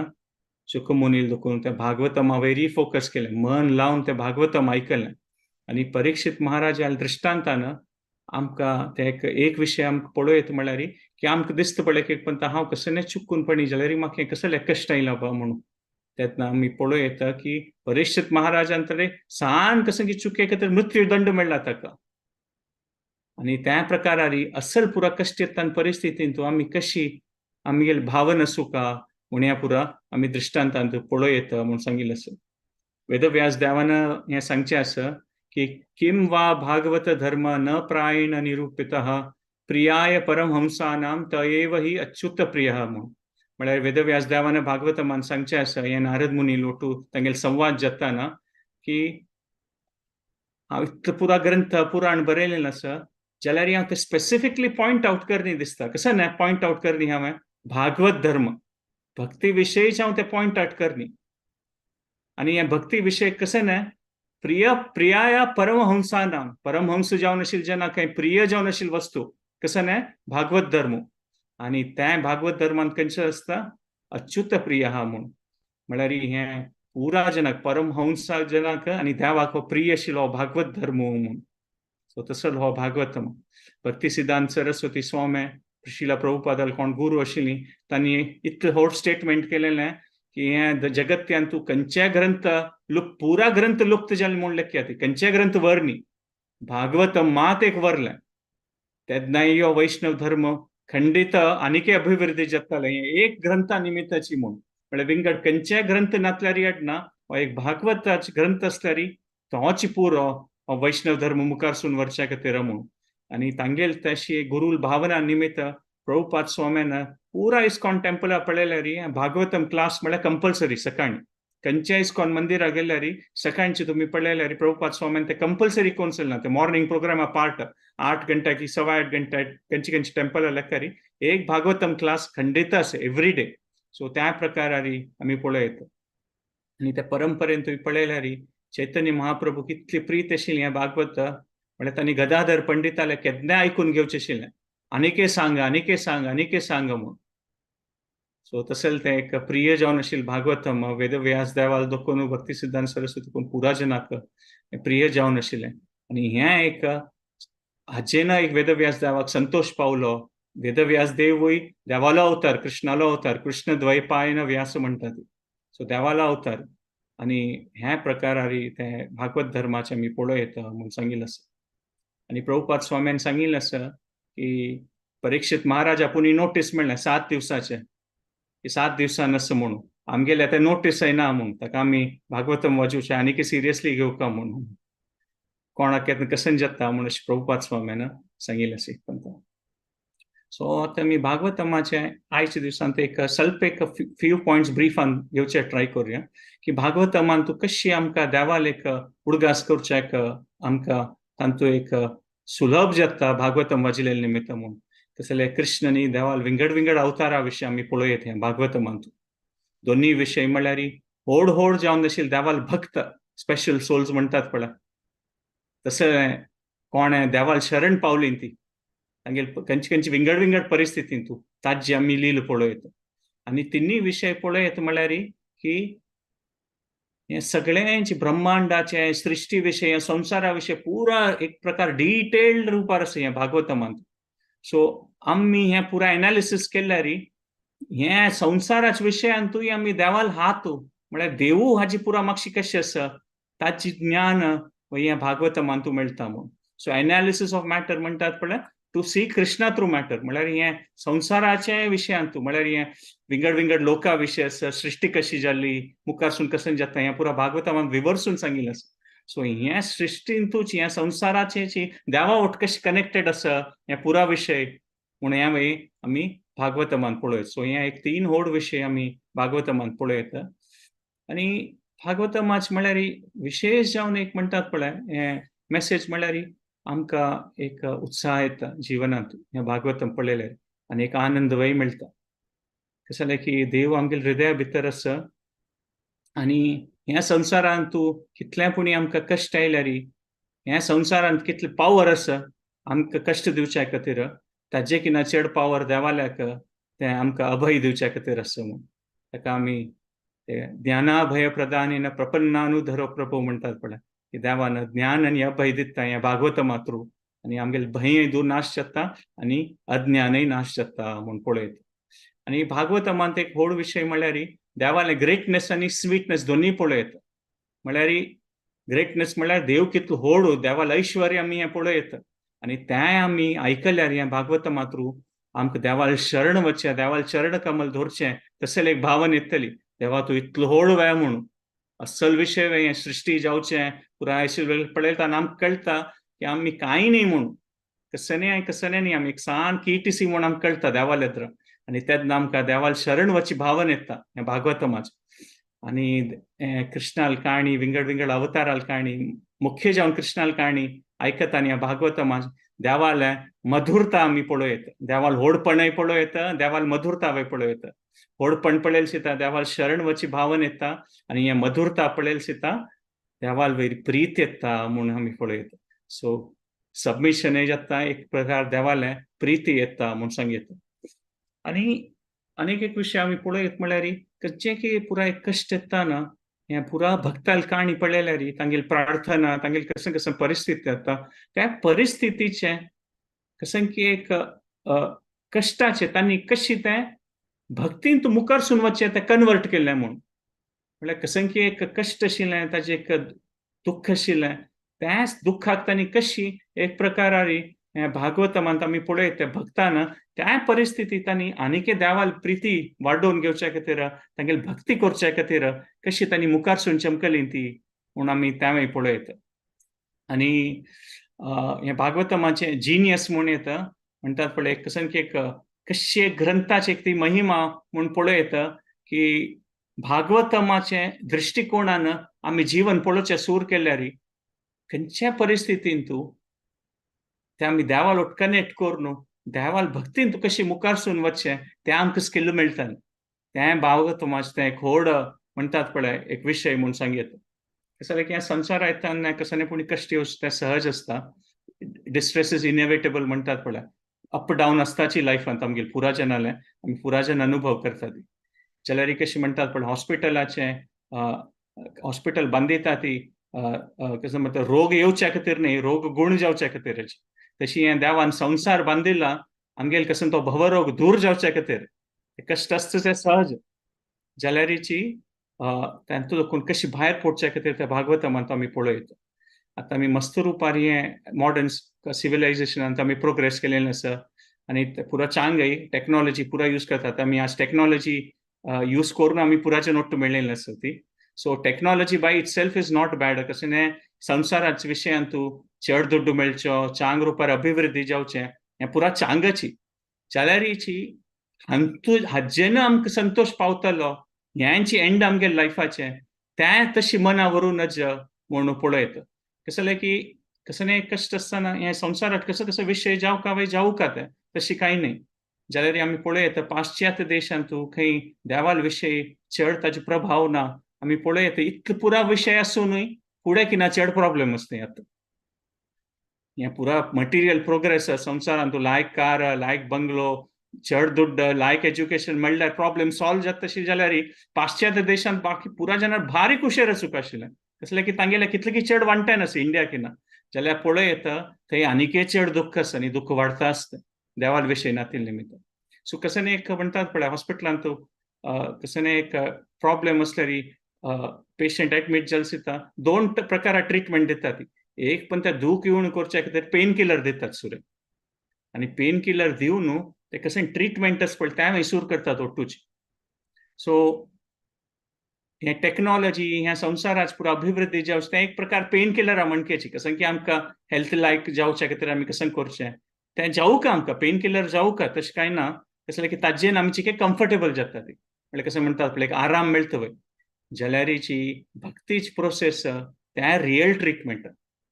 S3: शुकमुनील देखून त्या भागवतमा वयरय फोकस केलें, मन लावन तें भागवतम आयकलें. आनी परीक्षित महाराजाल्या दृश्टांतान आमकां ते एक विशय आमकां पळोवं येता म्हळ्यार की आमकां दिसता पळय की पण हांव कसलें चुकूनपणी जाल्यार म्हाका हें कसलें कश्ट आयलां बा म्हणून. तेन्ना आमी पळोवं येता की परीक्षित महाराजान तरी सान कसं की चुके खातीर मृत्यूदंड मेळ्ळा ताका. आनी त्या प्रकारारी असल पुरा कश्ट येता परिस्थितींत आमी कशी आमगेली भावना सुका म्हूण ह्या पुरा आमी दृश्टांतांत पळोवं येता म्हूण सांगिल्लें आसा. वेदव्यास देवान हें सांगचें आसा की किम वा भागवत धर्म न प्रायेण निरूपितः प्रियाय परमहंसानां त एव हि अच्युत प्रियः म्हूण. म्हळ्यार वेदव्यास देवान भागवतमान सांगचें आसा हें नारद मुनी लोटू तांगेले संवाद जाताना की हांव इतलो पुरा ग्रंथ पुराण बरयलेलें आसा जाल्यार हांव तें स्पेसिफिकली पॉयंट आवट करनी दिसता. कसं ना पॉयंट आवट करनी हांवें भागवत धर्म भक्ती विशयीच हांव तें पॉयंट आवट करनी. आनी हें भक्ती विशय कसं ना प्रिय प्रियाया परमहंसानां, परमहंस जावन आशिल्ले जेन्ना कांय प्रिय जावन आशिल्ली वस्तू कसं ना भागवत धर्म. आनी तें भागवत धर्मान खंयचें आसता अच्युत प्रिय आहा म्हूण. म्हळ्यार हें पुरा जनाक परमहंसा जनाक आनी देवाक हो प्रिय आशिल्लो भागवत धर्म म्हूण. सो तसो हो भागवतम. भक्ती सिद्धांत सरस्वती स्वामी शिला प्रभुपादाल कोण गुरू आशिल्ली तांणी इतलें व्हड स्टेटमेंट केलेलें की हें जगत्यान तूं खंयचे ग्रंथ लुप्त पुरा ग्रंथ लुप्त जाले म्हूण लेखया ती खंयचे ग्रंथ वर न्ही, भागवतम मात एक वरलें. तेन्नाय हो वैष्णव धर्म खंडित आनीकय अभिवृद्धी जातालें एक ग्रंथा निमित्ताची म्हूण. म्हळ्यार विंगड खंयचे ग्रंथ नासल्यार येना हो एक भागवताचे ग्रंथ आसल्यार तोच पुरो हो वैष्णव धर्म मुखारसून व्हरच्या खातीर म्हूण. आनी तांगेल तशी गुरूल भावना निमित्त प्रभुपाद स्वाम्यान पुरा इस्कॉन टेम्पला पळयल्यार भागवतम क्लास म्हळ्यार कंपल्सरी सकाळी खंयच्या इस्कॉन मंदिरा गेल्यार सकाळची तुमी पळयल्यार प्रभुपाद स्वाम्यान ते कंपल्सरी कोण ना ते मॉर्निंग प्रोग्रामा पार्ट 8 घंटा की 8.25 घंटा खंयची खंयची टेम्पला लेखारी एक भागवतम क्लास खंडित आसा एवरी डे. सो त्या प्रकारारी आमी पळयत आनी त्या परंपरेन तुवें पळयल्यार चैतन्य महाप्रभू कितली प्रीत आशिल्ली हें भागवत म्हळ्यार तांणी गदाधर पंडिताले केन्नाय आयकून घेवचें आशिल्लें, आनीकय सांग आनीकय सांग आनीकय सांग म्हूण. सो तशें तें एक प्रिय जावन आशिल्लें भागवतम वेदव्यास देवाल दोखून भक्ती सिद्धांत सरस्वती कोण पुरा जनाक प्रिय जावन आशिल्लें. आनी हें एक हाजेन एक वेदव्यास देवाक संतोश पावलो. वेदव्यास देवूय देवालो अवतार, कृष्णालो अवतार, कृष्ण द्वैपायन व्यास म्हणटात. सो देवालो अवतार. आनी ह्या प्रकारारी ते भागवत धर्माचें आमी पळयता म्हूण सांगिल्लें आसा. आनी प्रभुपाद स्वाम्यान सांगिल्लें आसा की परीक्षित महाराज आपूण नोटीस मेळ्ळें 7 दिवसाचें, की 7 दिवसान आसा म्हणून आमगेले आतां नोटीस येना म्हूण ताका आमी भागवतम वाजोवचें आनीक सिरियसली घेवका म्हणून कोणाक केन्ना कशें जाता म्हूण अशें प्रभुपाद स्वाम्यान सांगिल्लें आसा एक. सो आतां आमी भागवतमाचें आयच्या दिवसांत एक स्वल्प एक फ्यू पॉयंट्स ब्रीफान घेवचे ट्राय करुया की भागवतमान तूं कशी आमकां देवाल एक उडगास करच्याक आमकां तांतू एक सुलभ जाता भागवतम वाजिल्ले निमित्त म्हूण. तशें कृष्ण न्ही देवाल विंगड विंगड अवतारा विशीं आमी पळयत हें भागवतमांत. दोनूय विशय म्हळ्यार होड होड जावन आशिल्ले देवाल भक्त स्पेशल सोल्स म्हणटात पळय, तशें कोणें देवाल शरण पावली ती तांगेले खंयची खंयची विंगड विंगड परिस्थितीन तूं ताजी आमी लील पळयता. आनी तिन्ही विशय पळयत म्हळ्यार की हें सगळ्यांचे ब्रह्मांडाचे सृश्टी विशय संवसारा विशय पुरा एक प्रकार डिटेल्ड रुपार आसा हें भागवतमांत. सो आमी हें पुरा एनालिसीस केल्यार हें संवसाराच्या विशयांतूय आमी देवाल हात म्हळ्यार देवू हाजी पुरा मातशी कशी आसा ताची ज्ञान हें भागवतमांतू मेळटा म्हूण. सो एनालिसीस ऑफ मॅटर म्हणटात पळय to see Krishna through matter म्हळ्यार हें संवसाराचे विशयांतू म्हळ्यार हें विंगड विंगड लोका विशय आसा, सृश्टी कशी जाली मुखारसून कशें जाता हें पुरा भागवतमान विवर्सून सांगिल्लें आसा. सो हें सृश्टींतूच ह्या संवसाराचे देवा वट कशें कनेक्टेड आसा हें पुरा विशय म्हूण हें मागीर आमी भागवतमान पळयत. सो हें एक 3 व्हड विशय आमी भागवतमान पळयता. आनी भागवतमाच म्हळ्यार विशेश जावन एक म्हणटात पळय हें मेसेज म्हळ्यार आमकां एक उत्साह येता जिवनांत हें भागवतम पळयल्यार आनी एक आनंदवय मेळटा. कशें जालें की देव आमगेले हृदया भितर आसा आनी ह्या संवसारांत तूं कितलें पुणी आमकां कश्ट आयल्यार ह्या संवसारांत कितलें पावर आसा आमकां कश्ट दिवच्या खातीर ताजे किना चड पावर देवाल्याक तें आमकां अभय दिवच्या खातीर आसा म्हूण ताका आमी ते ज्ञानाभय प्रदानेन प्रपन्नानुधरो प्रभू म्हणटात पळय की देवान ज्ञान आनी अभय दिता हें भागवतमातृ आनी आमगेले भंय दूर नाश जाता आनी अज्ञानय नाश जाता म्हूण पळयता. आनी भागवतमांत एक व्हड विशय म्हळ्यार देवालें ग्रेटनेस आनी स्वीटनेस दोनूय पळयता. म्हळ्यार ग्रेटनेस म्हळ्यार देव कितलो व्हड देवाल ऐश्वर्य आमी हें पळयता आनी तें आमी आयकल्यार हें भागवतमातृ आमकां देवाल शरण वचचें देवाल चरण कमल धरचें तशें एक भावन येतली देवा तूं इतलो व्हड वेळ म्हणून अस्सल विशय हें सृश्टी जावचें पुराय पळयता आनी आमकां कळटा की आमी कांय न्ही म्हणून कसने कसने न्ही आमी एक सान किटीसी म्हूण आमकां कळटा देवालें आनी तेन्ना आमकां देवाल शरण वची भावन येता हें भागवतमाचें. आनी कृष्णाल काणी विंगड विंगड अवताराल काणी मुख्य जावन कृष्णाल काणी आयकता आनी ह्या भागवतमाचें देवालें मधुरता आमी पळयता, देवाल व्हडपणय पळयता, देवाल मधुरता पळयता. व्हडपण पळयल शिता देवाल शरण वची भावन येता आनी हें मधुरता पळयल शिता देवाल वयर प्रीत येता म्हूण आमी पळयता. सो सबमिशनय जाता एक प्रकार देवालें प्रिती येता म्हूण सांगता. आनी आनीक एक विशय आमी पळयत म्हळ्यार खंयचें की पुराय कश्ट येता ना हें पुरा भक्ताल काणी पळयल्यार तांगेली प्रार्थना तांगेली कशें कशें परिस्थिती येता त्या परिस्थितीचें कशें की एक कश्टाचें तांणी कशी तें भक्तीन तूं मुखार वचचें तें कन्वर्ट केलें म्हूण म्हळ्यार कशें की एक कश्ट आशिल्लें ताजें एक दुख्ख आशिल्लें त्याच दुख्खाक तांणी कशी एक प्रकारारी भागवतमांत आमी पळयत भक्तान त्या परिस्थितीत तांणी आनीक देवाल प्रिती वाडोवन घेवच्या खातीर तांगेली भक्ती करच्या खातीर कशी तांणी मुखारसून चमकली ती म्हूण आमी तेंवूय पळयत. आनी हें भागवतमाचें जिनियस म्हूण येता म्हणटात पळय कशें की एक कशी ग्रंथाची एक ती महिमा म्हूण पळयत की भागवतमाचे दृश्टिकोणान आमी जीवन पळोवचें सूर केल्यार खंयच्या परिस्थितीन तूं ते आमी देवाल कनेक्ट करून देवाल भक्तीन तूं कशी मुखारसून वचचें तें आमकां स्किल मेळटा. तें भागवतमाचें तें एक व्हड म्हणटात पळय एक विशय म्हूण सांगयत. कशें जालें की ह्या संवसार येतना कसो न्ही पूण कश्ट येवचें तें सहज आसता. डिस्ट्रेस is inevitable म्हणटात पळय. अप डावन आसताची लायफांत आमगेले पुरा जनाले आमी पुरा जन अनुभव करतात. जाल्यार कशें म्हणटात पळय हॉस्पिटलाचें हॉस्पिटल बांदिता ती कसो म्हणटा रोग येवच्या खातीर न्ही, रोग गुण जावच्या खातीर. तशी हें देवान संवसार बांदिला आमगेले कसो तो भवरोग दूर जावच्या खातीर. कश्ट आसता तें सहज. जाल्यारीची तांतूं कोण कशी भायर पडच्या खातीर त्या भागवतमांत आमी पळयता. आतां आमी मस्त रुपार हें मॉडर्न सिविलायझेशनांत आमी प्रोग्रेस केलेलें आसा आनी पुरा चांगय टॅक्नोलॉजी पुरा यूज करतात. आमी आज टॅक्नोलॉजी यूज करून आमी पुराचे नोट्ट मेळिल्लें आसा ती. So technology by itself is not bad. कशें न्ही संवसाराच्या विशयांत तूं चड दुड्डू मेळचो, चांग रुपार अभिवृद्धी जावचें हें पुरा चांगाची. जाल्यारीची हांतू हाजेन आमकां संतोश पावतलो ह्यांची एंड आमगे लायफाचें तें तशी मना व्हरूं नज म्हणून पळयत. कसं जालें की कसं न्ही कश्ट आसतना हें संवसारांत कसो कसो विशय जावं का जावं का तें तशी कांय न्ही. जाल्यार आमी पळयत पाश्चात्य देशांत खंय देवाल विशय चड ताजो प्रभाव ना. आमी पळयत इतलो पुरा विशय आसुनूय फुडें किना चड प्रॉब्लेम आसता आतां. हें पुरा मटिरियल प्रोग्रेस संवसारांत लायक कार, लायक बंगलो, चड दुड्ड, लायक एज्युकेशन म्हणल्यार प्रॉब्लेम सॉल्व जाता तशी जाल्यार पाश्चात्य देशांत बाकी पुरा जाणां भारी कुशेर आसूंक आशिल्लें. कसलें की तांगेलें कितलें की चड वांटेन आसा इंडिया किना. जाल्यार पळयत थंय आनीकय चड दुख्ख आसा आनी दुख्ख वाडता आसता देवाल विशय नातिल्ले निमित्त. सो कसं न्ही एक म्हणटात पळय हॉस्पिटलांत कसं न्ही एक प्रॉब्लेम आसल्यार पेशंट एडमीट जाल दिता दोन प्रकार ट्रिटमेंट दितात ती. एक पण त्या दूख येवन करच्या खातीर पेन किलर दितात सुरे आनी पेन किलर दिवन ते कशें ट्रिटमेंट आसा पळय तें मैसूर करतात ओट्टूची. सो हें टॅक्नोलॉजी ह्या संवसाराच पुरा अभिवृद्धी जावचें तें एक प्रकार पेन किलरा म्हणकेची. कसं की आमकां हेल्थ लायक जावच्या खातीर आमी कसं करचें तें जावं का आमकां पेन किलर जावं का तशें कांय ना. कसलें की ताजेन आमची कितें कम्फर्टेबल जाता ती. म्हणल्यार कशें म्हणटात पळय आराम मेळटा पळय. जाल्यारीची भक्तीच प्रोसेस तें रियल ट्रिटमेंट.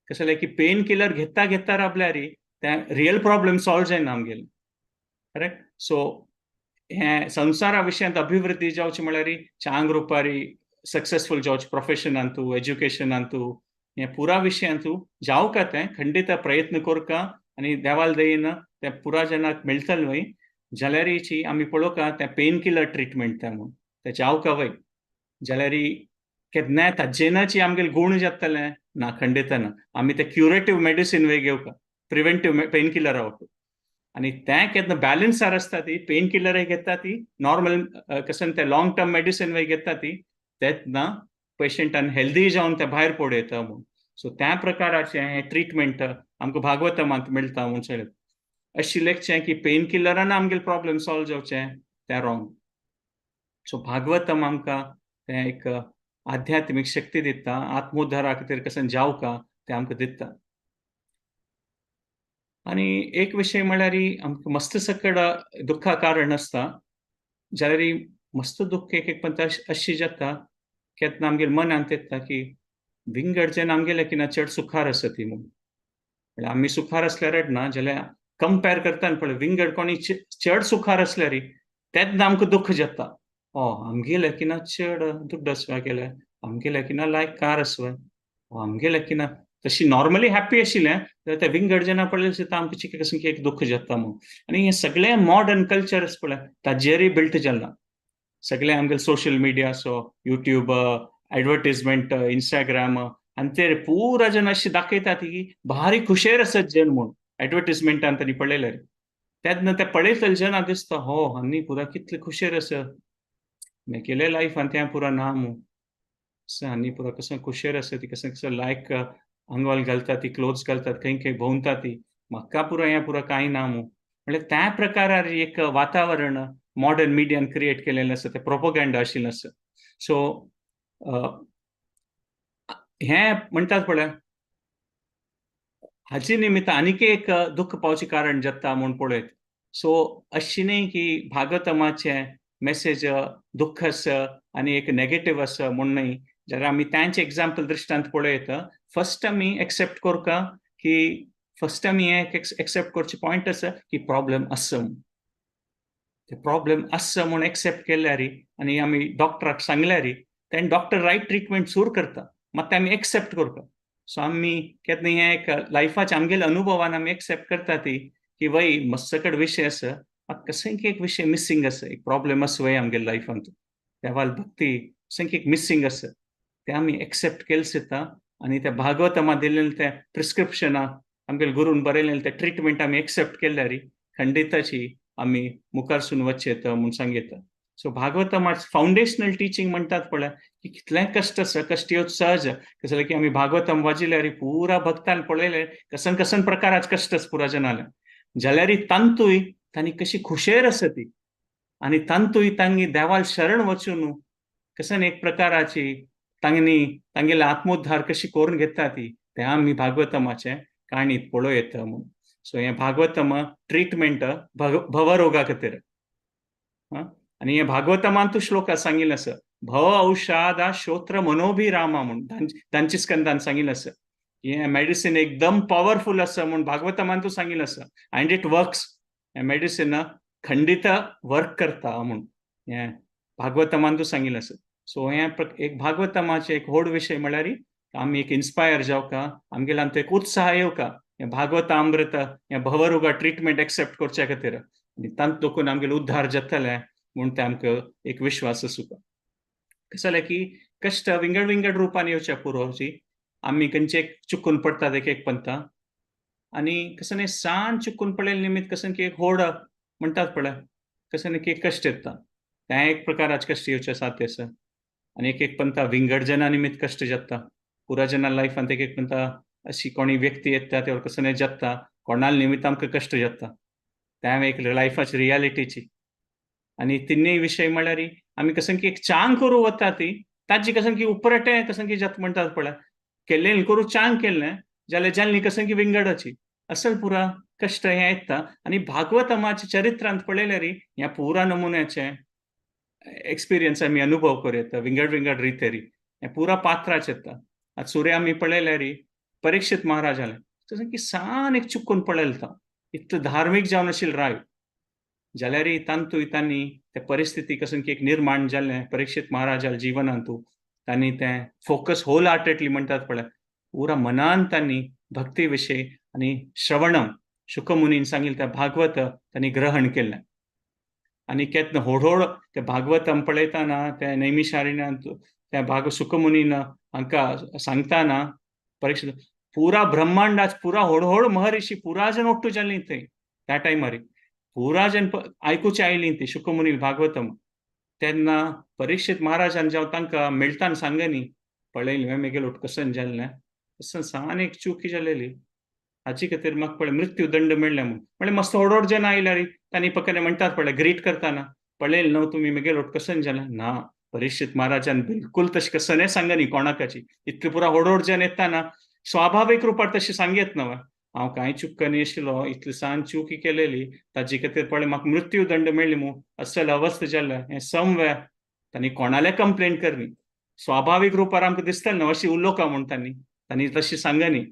S3: कशें जालें की पेन किलर घेता घेता राबल्यार तें रियल प्रॉब्लेम सॉल्व जायना आमगेलें. करेक्ट. सो हें संवसारा विशयांत अभिवृद्धी जावची म्हळ्यार चांग रुपारी सक्सेसफूल जावचें प्रोफेशनांतू, एज्युकेशनांतू, हें पुरा विशयांतू जावं का तें खंडीत प्रयत्न करका आनी देवाल दयेन तें पुरा जनाक मेळटलें वय. जाल्यारीची आमी पळोवका तें पेन किलर ट्रिटमेंट तें म्हूण तें जावं का वय. जाल्यारी केन्नाय ताजेनाची आमगेले गूण जातलें ना, खंडीत ना. आमी तें क्युरेटीव मेडिसीन वय घेवका, प्रिवेंटीव पेन किलर आवट. आनी तें केन्ना बॅलन्सार आसता ती पेन किलरय घेता ती नॉर्मल कशें तें लॉंग टर्म मेडिसीन वय घेता ती तेन्ना पेशंटान हेल्दी जावन तें भायर पडूं येता म्हूण. सो त्या प्रकाराचें हें ट्रिटमेंट आमकां भागवतमांत मेळटा म्हूण सांगलें. अशें लेखचें की पेन किलरान आमगेले प्रॉब्लेम सॉल्व जावचें तें रॉंग. सो भागवतम आमकां तें एक आध्यात्मीक शक्ती दिता, आत्मोद्धारा खातीर कशें जावका तें आमकां दिता. आनी एक विशय म्हळ्यार आमकां मस्त सकड दुख्खा कारण आसता. जाल्यार मस्त दुख्ख एक एक पण अशी जाता केन्ना आमगेले मनांत येता की विंगड जेन्ना आमगेले किना चड सुखार आसा ती म्हूण. म्हणल्यार आमी सुखार आसल्यार ना जाल्यार कंपेर करता पळय विंगड कोणी चड सुखार आसल्यार तेन्ना आमकां दुख्ख जाता. ओ आमगेले किना चड दुड्ड आसवा केले, आमगेले किना लायक कार आसवा, आमगेले किना तशी नॉर्मली हॅप्पी आशिल्लें जाल्यार ते विंगड जेन्ना पळयलें दिसता आमकां चिके कसं की एक दुख्ख जाता म्हूण. आनी हें सगळें मॉडर्न कल्चर आसा पळय ताजेरय बिल्ट जालां. सगळें आमगेले सोशल मिडिया असो युट्यूब, एडवर्टीजमेंट, इंस्टाग्राम आनी ते पुरा जन अशें दाखयतात की भारी खुशेर आसत जन म्हूण एडवर्टीजमेंटान तांणी पळयल्यार. तेन्ना ते पळयतले जना दिसता हो आनी पुरा कितले खुशेर आसा मेगेले लायफान तें पुरा ना मू. आनी पुरा कसं खुशेर आसा ती कसं कसं लायक आंगवाल घालता ती, क्लोथ्स घालतात, खंय खंय भोंवता ती, म्हाका पुरा हें पुरा कांय ना मू. म्हणल्यार त्या प्रकारार एक वातावरण मॉडर्न मिडियान क्रिएट केलेलें आसा, तें प्रोपोगंडा आशिल्लें आसा. सो हें म्हणटात पळय हाचे निमित्त आनीक एक दुख्ख पावचें कारण जाता म्हूण पळयत. सो अशें न्ही की भागवतमाचें मेसेज दुख्ख आसा आनी एक नेगेटीव आसा म्हूण न्हय. जाल्यार आमी तांचे एग्जाम्पल दृश्टांत पळयत फर्स्ट आमी एक्सेप्ट करका की फर्स्ट आमी हें एक्सेप्ट करचें पॉयंट आसा की प्रॉब्लेम आसा. ते प्रॉब्लेम आसा म्हूण एक्सेप्ट केल्यारी आनी आमी डॉक्टराक सांगल्यारी तेन्ना डॉक्टर रायट ट्रिटमेंट सुरू करता, मात ते आमी एक्सेप्ट करता. सो आमी केन्ना हें एक लायफाच्या आमगेल्या अनुभवान आमी एक्सेप्ट करता ती की वय मस्सकड विशय आसा, मात कसंय की एक विशय मिसींग आसा, एक प्रॉब्लेम आसा वय आमगेल्या लायफांत, देवाल भक्ती कसंय की एक मिसींग आसा, ते आमी एक्सेप्ट केलें सुद्दां आनी त्या भागवतमा दिल्लें तें प्रिस्क्रिप्शना आमगेले गुरून बरयलें तें ट्रिटमेंट आमी एक्सेप्ट केल्यारी खंडिताची आमी मुखारसून वचचें म्हूण सांगता. सो भागवतमा फावंडेशनल टिचींग म्हणटात पळय की कितलें कश्ट आसा, कश्ट येवच सहज, कसलें की आमी भागवतम वाजिल्यारी पुरा भक्तान पळयलें कसन कसन प्रकाराच कश्ट आसा पुरा जनाले, जाल्यारी तांतूय तांणी कशी खुशेर आसा ती आनी तांतूय तांगी देवाल शरण वचून कसन एक प्रकाराची तांणी तांगेले आत्मोद्धार कशी करून घेता ती ते आमी भागवतमाचे काणीत पळोवं येता म्हूण. सो हें भागवतम ट्रिटमेंट भवरोगा खातीर. आनी हें भागवतमांतू श्लोक सांगिल्लें आसा, भव औषधा श्रोत्र मनोभिरामा म्हूण तांची स्कंदान सांगिल्लें आसा. हें मेडिसिन एकदम पॉवरफूल आसा म्हूण भागवतमांतू सांगिल्लें आसा अँड it works. हें मेडिसिन खंडित वर्क करता म्हूण हें भागवतमांतू सांगिल्लें आसा. सो हें एक भागवतमाचें एक व्हड विशय म्हळ्यार आमी एक इन्स्पायर जावका, आमगेल्यान तो एक उत्साह येवका हें भागवतामृत हें भवरोगा ट्रिटमेंट एक्सेप्ट करच्या खातीर आनी तांत दोकून आमगेले उद्धार जातले म्हूण ते आमकां एक विश्वास आसूका. कशें जालें की कश्ट विंगड विंगड रुपान येवच्या पुरोची आमी खंयचे चुकून पडटात एक एक पंथा आनी कसं न्ही सान चुकून पडलेले निमित्त कसं की एक होड म्हणटात पळय कसं न्ही की एक कश्ट येता, तें एक प्रकाराचे कश्ट येवचे साध्य आसा. आनी एक एक पंथा विंगड जना निमित्त कश्ट जाता, पुरा जना लायफांत एक एक पंथा अशी कोणी व्यक्ती येता ते कसं न्ही जाता कोणाल निमित्त आमकां कश्ट जाता, तें एक लायफाची रियालिटीची. आनी तिन्ही विशय म्हळ्यार आमी कसं की एक चांग करूं वता ती ताजी कसं की उपरटे कसं की जाता म्हणटात पळय केल्लें करूं चांग केल्लें जाल्यार जाल्ली कसं की विंगडाची असल पुरा कश्ट हें येता. आनी भागवतमाच्या चरित्रांत पळयल्यार ह्या पुरा नमुन्याचे एक्सपिरियन्स आमी अनुभव करूं येता विंगड विंगड रितेरी हें पुरा पात्राच येता. आतां सुर्या आमी पळयल्यार परीक्षित महाराजालें तशें की सान एक चुकून पळयलें तो इतलो धार्मीक जावन आशिल्लो राय जाल्यार तांतूय तांणी ते परिस्थिती कसं की एक निर्माण जालें परीक्षित महाराजाल्या जिवनांतू तांणी तें फोकस होल हार्टेडली म्हणटात पळय पुरा मनान तांणी भक्ती विशय आनी श्रवणम शुकमुनीन सांगिल्लें तें भागवत तांणी ग्रहण केलें. आनी केन्ना होड ते भागवतम पळयतना ते नैमिषारण्यांत त्या भाग शुकमुनीन हांकां सांगताना परीक्षित पुरा ब्रह्मांडाच पुरा होड महर्षी पुरा जण ಒಟ್ಟು जालीं थंय त्या टायमार पुरा जण आयकुचे आयलीं ती शुकमुनी भागवतम. तेन्ना परीक्षित महाराजान जेन्ना तांकां मेळटान सांगनी पळयलें मेगेलो कसन जाल्लें कसन सान एक चुकी जालेली हाची खातीर म्हाका पळय मृत्यू दंड मेळ्ळें म्हूण म्हळ्यार मस्त होड जण आयल्यार तांणी पकने म्हणटात पळय ग्रीट करतना पळयलें न्हू तुमी मेगेलो कसन जालें ना. परीक्षित महाराजान बिलकुल तशें कसने सांगनी कोणाकाची इतले पुरा होड जण येताना स्वाभावीक रुपार तशें सांगयत न्हय हांव कांय चुकनी आशिल्लो इतली सान चुकी केलेली ताजी खातीर पळय म्हाका मृत्यू दंड मेळ्ळी म्हूण असल अवस्था जाल्लें हें समवे तांणी कोणाले कंप्लेन करनी स्वाभावीक रुपार आमकां दिसतलें न्हू अशी उलोवका म्हूण तांणी तांणी तशें सांगनी.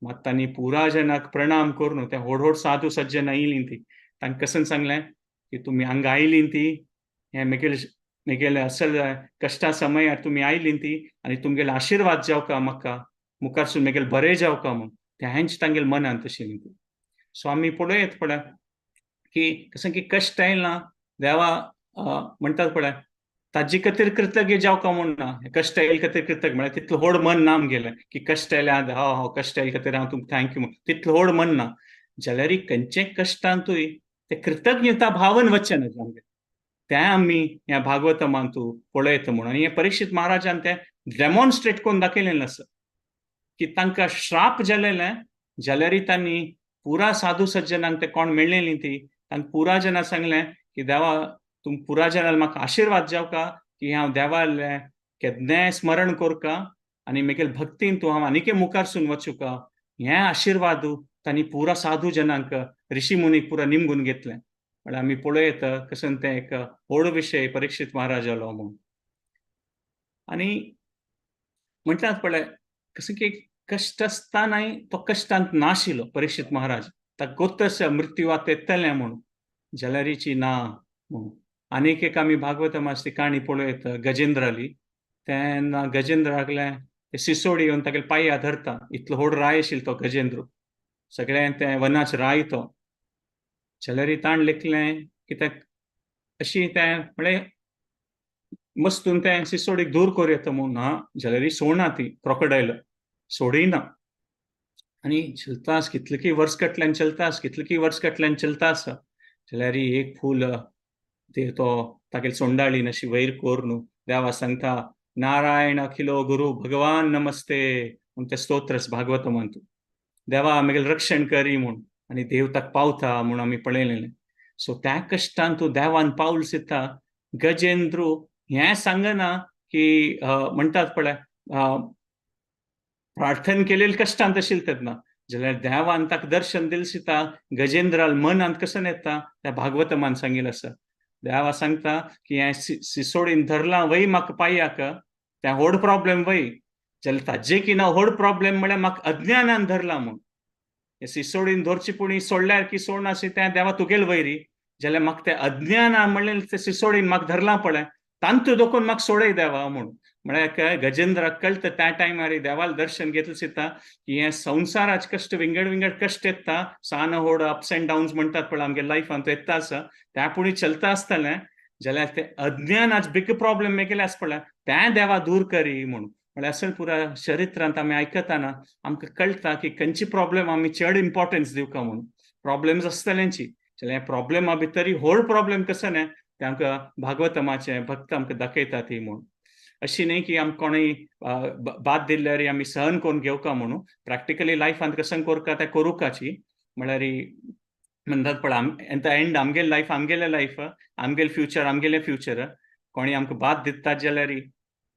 S3: मात तांणी पुरा जनाक प्रणाम करून ते व्हड व्हड साधू सज्जन आयलीं ती तांकां कसन सांगलें की तुमी हांगा आयलीं ती हें मेगेले मेगेले असल कश्टा समयार तुमी आयलीं ती आनी तुमगेले आशिर्वाद जावका म्हाका मुखारसून मेगेले बरें जावका म्हूण तेंच तांगेले मनांत तशें न्ही. सो आमी पळयत पळय की कसं की कश्ट आयला देवा म्हणटात पळय ताजे खातीर कृतज्ञ जावका म्हूण ना, कश्ट आयले खातीर कृतज्ञ म्हळ्यार तितलें व्हड मन ना आमगेलें की कश्ट आयले हांव हांव कश्ट आयले खातीर हांव तुमकां thank you म्हूण तितलें व्हड मन ना, जाल्यार खंयचे कश्टांतूय ते कृतज्ञता भावन वचचें ना आमगेलें तें आमी ह्या भागवतमांतू पळयता म्हूण. आनी हें परीक्षित महाराजान तें डेमॉन्स्ट्रेट करून दाखयलें आसा की तांकां श्राप जालेलें जाल्यार तांणी पुरा साधू सज्जनांक ते कोण मेळ्ळेली ती तांकां पुरा जनां सांगलें की देवा तुम पुरा जनाल म्हाका आशिर्वाद जावका की हांव देवालें केन्नाय स्मरण करका आनी मेगेले भक्तीन तूं हांव आनीकय मुखारसून वचूका हें आशिर्वाद तांणी पुरा साधू जनांक ऋषी मुनीक पुरा निमगून घेतलें. म्हळ्यार आमी पळयत कशें तें एक व्हड विशय परीक्षित महाराजालो म्हूण. आनी म्हणटात पळय कसं की कश्ट आसतनाय तो कश्टांत नाशिल्लो परीक्षित महाराज, ताका गोत्त आसा मृत्यू आतां येतलें म्हूण जाल्यारीची ना म्हणून. आनीक एक आमी भागवतमाची काणी पळयत गजेंद्राली. तेन्ना गजेंद्रागले ते सिसोडी येवन तागेले पांया धरता. इतलो व्हड राय आशिल्लो तो गजेंद्र, सगळें तें वनाच राय तो. जाल्यार ताण लेखलें की तें अशी तें म्हळें मस्तून तें सिसोडीक दूर करूं येता म्हूण ना, जाल्यार सोडना ती क्रोकोडायल सोडिना. आनी चलता कितले की वर्स कटल्यान चलता, कितले की वर्स कटल्यान चलता आसा. जाल्यार एक फूल ते तो तागेले सोंडाळीन अशी वयर करून देवा सांगता, नारायण अखिलो गुरु भगवान नमस्ते म्हूण तें स्तोत्र भागवत म्हणतो. देवा आमगेलें रक्षण करी म्हूण. आनी देव ताका पावता म्हूण आमी पळयलें. सो त्या कश्टान तूं देवान पावल सिता. गजेंद्र हें सांगना की म्हणटात पळय प्रार्थना केलेले कश्टांत आशिल्लें तेन्ना, जाल्यार देवान ताका दर्शन दिलें सिता. गजेंद्राल मनांत कसो येता त्या भागवतमान सांगिल्लें आसा. देवा सांगता की हें सिसोडीन धरलां वय म्हाका पांयाक, तें व्हड प्रॉब्लेम वय, जाल्यार ताजे की ना व्हड प्रॉब्लेम म्हळ्यार म्हाका अज्ञानान धरलां म्हूण. हे सिसोडीन धरची पुणी सोडल्यार की सोडनाशी तें देवा तुगेल वयरी, जाल्यार म्हाका तें अज्ञानान म्हणलें तें सिसोडीन म्हाका धरलां पळय, तांतू दोकून म्हाका सोडय देवा म्हूण. म्हळ्यार गजेंद्राक कळटा त्या टायमार देवाल दर्शन घेतलें सिता की हें संवसाराचे कश्ट विंगड विंगड कश्ट येता, सान व्हड अप्स एंड डाउन्स म्हणटात पळय आमगे लायफान तो येता आसा, त्या पुणी चलता आसतलें. जाल्यार तें अज्ञानाच बिग प्रॉब्लेम मेगेलें आसा पळय तें देवा दूर करी म्हूण. म्हळ्यार असें पुरा चरित्रांत आमी आयकतना आमकां कळटा की खंयची प्रॉब्लेम आमी चड इम्पॉर्टन्स दिवका म्हूण. प्रॉब्लेम्स आसतल्यांची, जाल्यार प्रॉब्लेमा भितरी व्हड प्रॉब्लेम कसो न्ही तें आमकां भागवतमाचें भक्त आमकां दाखयता ती म्हूण. अशी न्ही की आमकां कोणूय बाद दिल्यार आमी सहन करून घेवका म्हणून. प्रॅक्टिकली लायफांत कसं करका तें करुकाची. म्हळ्यार म्हणटात पळय एट the and आमगेले लायफ आमगेलें लायफ, आमगेलें फ्युचर आमगेलें फ्युचर. कोणी आमकां बाद दितात जाल्यार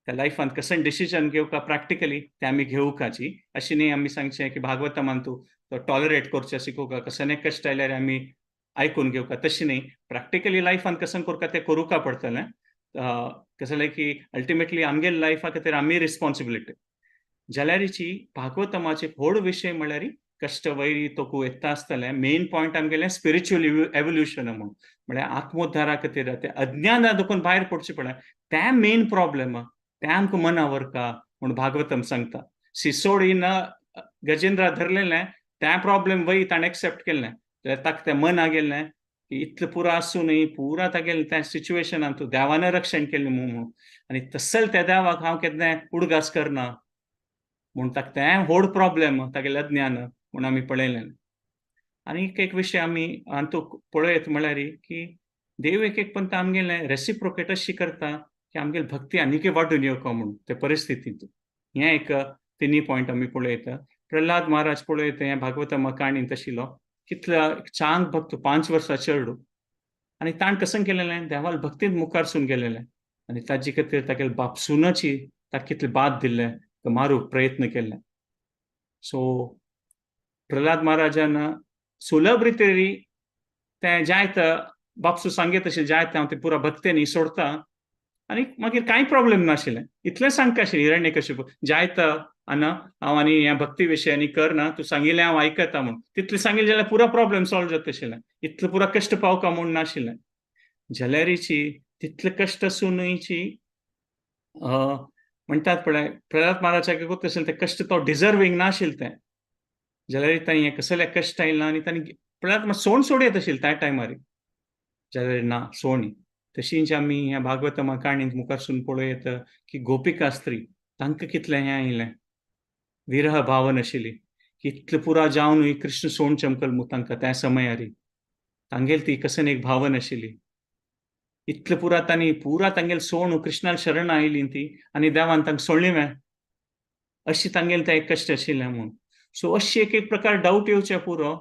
S3: त्या लायफांत कसं डिसिजन घेवका प्रॅक्टिकली तें आमी घेवकाची. अशी न्ही आमी सांगचें की भागवतमान तूं तो टॉलरेट करचें शिकोवका, कसलें कश्ट आयल्यार आमी आयकून घेवका, तशें न्ही. प्रॅक्टिकली लायफांत कसं करका तें करुका पडटलें. कसलें की अल्टिमेटली आमगेले लायफा खातीर आमी रिस्पॉन्सिबिलिटी. जाल्यारीची भागवतमाचे व्हड विशय म्हळ्यार कश्ट वैरी तोकू येता आसतलें. मेन पॉयंट आमगेलें स्पिरिच्युअल एवोल्युशन म्हूण, म्हळ्यार आत्मोद्धारा खातीर तें अज्ञाना दोकून भायर पडचें पडलें, तें मेन प्रॉब्लेम, तें आमकां मना व्हरका म्हूण भागवतम सांगता. सिसोडीन गजेंद्रा धरलेलें तें प्रॉब्लेम वय ताणें एक्सेप्ट केल्लें, जाल्यार ताका तें मना गेल्लें की इतलें पुरो आसुनूय पुरा तागेलें त्या सिच्युएशनान तूं देवान रक्षण केलें म्हूण. आनी तसल त्या देवाक हांव केन्ना उडगास करना म्हूण ताका तें व्हड प्रॉब्लेम तागेलें अज्ञान म्हूण आमी पळयलें. आनी एक एक विशय आमी हातूंत पळयत म्हळ्यार की देव एक एक पंत आमगेलें रेसिप्रोकेट अशी करता की आमगेली भक्ती आनीकय वाडून येवका म्हूण ते परिस्थितींत. हें एक तिनूय पॉयंट आमी पळयता. प्रल्हाद महाराज पळयता हें भागवतमा काणींत आशिल्लो कितल्या चांग भक्त 5 वर्सां चेडू आनी ताण कसं केलेलें देवाल भक्तींत मुखारसून गेलेलें आनी ताजे खातीर तागेले बापसुनाची ताका कितले बाद दिल्लें तो मारूंक प्रयत्न केल्ले. सो प्रल्हाद महाराजान सुलभ रितीन तें जायत बापसू सांगीत अशें जायत हांव तें पुरा भक्तेन सोडता आनी मागीर कांय प्रॉब्लेम नाशिल्लें. इतलें सांगता आशिल्लें हिरण्यकश्यप जायत आना हांव आनी ह्या भक्ती विशय आनी करना तूं सांगिल्लें हांव आयकता म्हूण. तितलें सांगिल्लें जाल्यार पुरा प्रॉब्लेम सॉल्व जाता आशिल्लें. इतलें पुरा कश्ट पावका म्हूण नाशिल्लें. जाल्यारीची तितले कश्ट आसुनूयची म्हणटात पळय प्रल्हाद महाराजाक तशें तें कश्ट तो डिजर्वींग नाशिल्लें तें. जाल्यार तांणी हें कसलें कश्ट आयलां आनी तांणी प्रल्हाद महाराज सोण सोडयत आशिल्लें त्या टायमार. जाल्यार ना सोणी. तशींच आमी ह्या भागवतमा काणींत मुखारसून पळयत की गोपिका स्त्री तांकां कितलें हें आयलें विरह भावन आशिल्ली इतलें पुरा जावनूय कृष्ण सोण चमकल मू तांकां त्या समयारी तांगेली ती कसन एक भावन आशिल्ली. इतलें पुरा तांणी पुरा तांगेले सोण कृष्णाल शरण आयली ती आनी देवान तांकां सोडली मे अशी तांगेलें तें एक कश्ट आशिल्लें म्हूण. सो अशी एक एक प्रकार डावट येवचें पुरो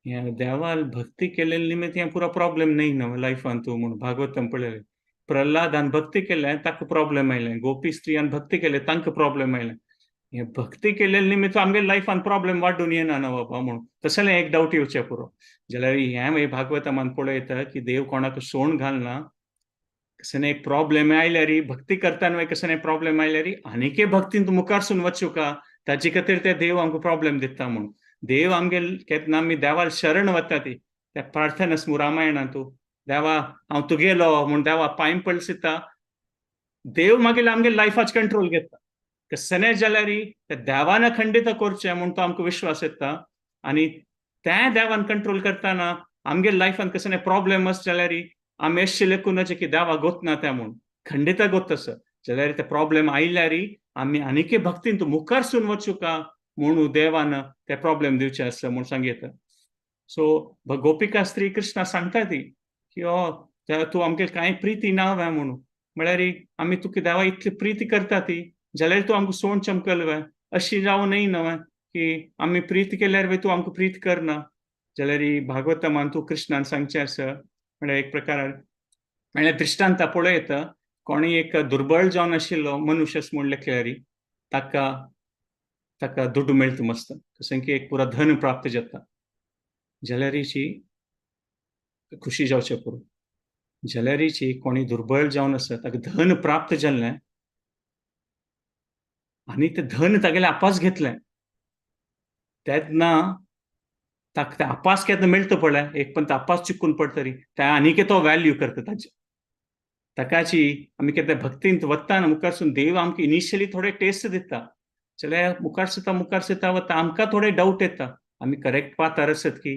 S3: ह्या देवाल भक्ती केल्ले निमित्त हें पुरो प्रॉब्लेम न्ही न्हू लायफान तूं म्हूण भागवतम पळयलें. प्रल्हादान भक्ती केलें ताका प्रॉब्लेम आयलें, गोपी स्त्रियान भक्ती केलें तांकां प्रॉब्लेम आयलें. हें भक्ती केल्ले निमित्त आमगे लायफान प्रॉब्लेम वाडून येना न्हू बाबा म्हूण तसलें एक डावट येवचें पुरो. जाल्यार हें मागीर भागवतमान पळयता की देव कोणाक सोण घालना, कसलें एक प्रॉब्लेम आयल्यार भक्ती करतना कसलें प्रॉब्लेम आयल्यार आनीकय भक्तीन मुखारसून वचूका ताजे खातीर ते देव आमकां प्रॉब्लेम दिता म्हूण. देव आमगे केन्ना आमी देवाल शरण वता ती त्या प्रार्थना आसा रामायणांतू देवा हांव तुगेलो म्हूण देवा पांय पळसिता, देव मागीर आमगे लायफाच कंट्रोल घेता. कसलें जाल्यार ते देवान खंडित करचें म्हूण तो आमकां विश्वास येता. आनी तें देवान कंट्रोल करतना आमगे लायफान कसलें प्रॉब्लेम आसा जाल्यार आमी अशें लेखून की देवा गोतना तें म्हूण खंडित गोत आसा जाल्यार ते प्रॉब्लेम आयल्यार आमी आनीक भक्तीन तूं मुखार सून वचूका म्हणून देवान ते प्रॉब्लेम दिवचे आसा म्हूण सांगता. सो गोपिका स्त्री कृष्णा सांगता ती की ओ तूं आमगे कांय प्रिती ना वे म्हणून, म्हळ्यार आमी तुका देवा इतली प्रिती करता ती जाल्यार तूं आमकां सोण चमकल वे, अशी जावं न्हय न्हय की आमी प्रीत केल्यार वे तूं आमकां प्रीत करना. जाल्यार भागवतमान तूं कृष्णान सांगचें आसा म्हळ्यार एक प्रकार म्हळ्यार दृश्टांत पळयता कोणी एक दुर्बळ जावन आशिल्लो मनुष्य म्हूण लेखल्यार ताका ताका दुडू मेळटा मस्त, कशें की एक पुरा धन प्राप्त जाता जाल्यारीची खुशी जावचें पुरो. जाल्यारीची कोणी दुर्बळ जावन आसा ताका धन प्राप्त जाल्लें आनी तें धन तागेलें आपास घेतलें तेन्ना ताका तें आपास केन्ना मेळटा पळय एक पण आपास चुकून पडटरी ते आनीक तो व्हॅल्यू करता ताजे. ताकाची आमी केन्ना भक्तींत वता मुखारसून देव आमकां इनिशियली थोडे टेस्ट दिता जाल्यार मुखार सुद्दां मुखार सुद्दां वता आमकां थोडे डावट येता आमी करेक्ट पाथार आसत की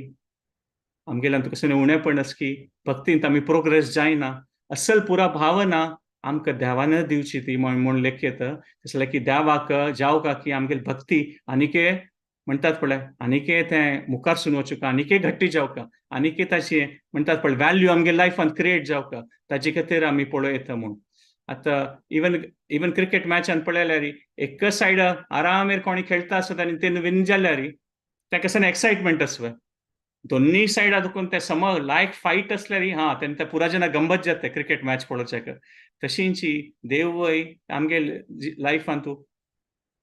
S3: आमगेल्यान तुका कसलें उणेपण आसा की भक्तींत आमी प्रोग्रेस जायना. असल पुरा भावना आमकां देवान दिवची ती म्हूण लेखयता. तशें की देवाक जावका की आमगेली भक्ती आनीके म्हणटात पळय आनीके तें मुखार सून वचूका, आनीके घट्टी जावका, आनीके ताची म्हणटात पळय व्हॅल्यू आमगे लायफान क्रिएट जावका, ताजे खातीर आमी पळयता म्हूण. आतां इवन इवन क्रिकेट मॅचान पळयल्यार एक सायड आरामेर कोणी खेळटा आसत आनी तेन्ना विन जाल्यार ताका कसो एक्सायटमेंट आसता. दोन्ही सायडा दुखून ते सम लायक फायट असल्यार हा तेन्ना ते पुरा जना गंमत जाता क्रिकेट मॅच पळोवच्याक. तशींची देवय आमगे लायफान तूं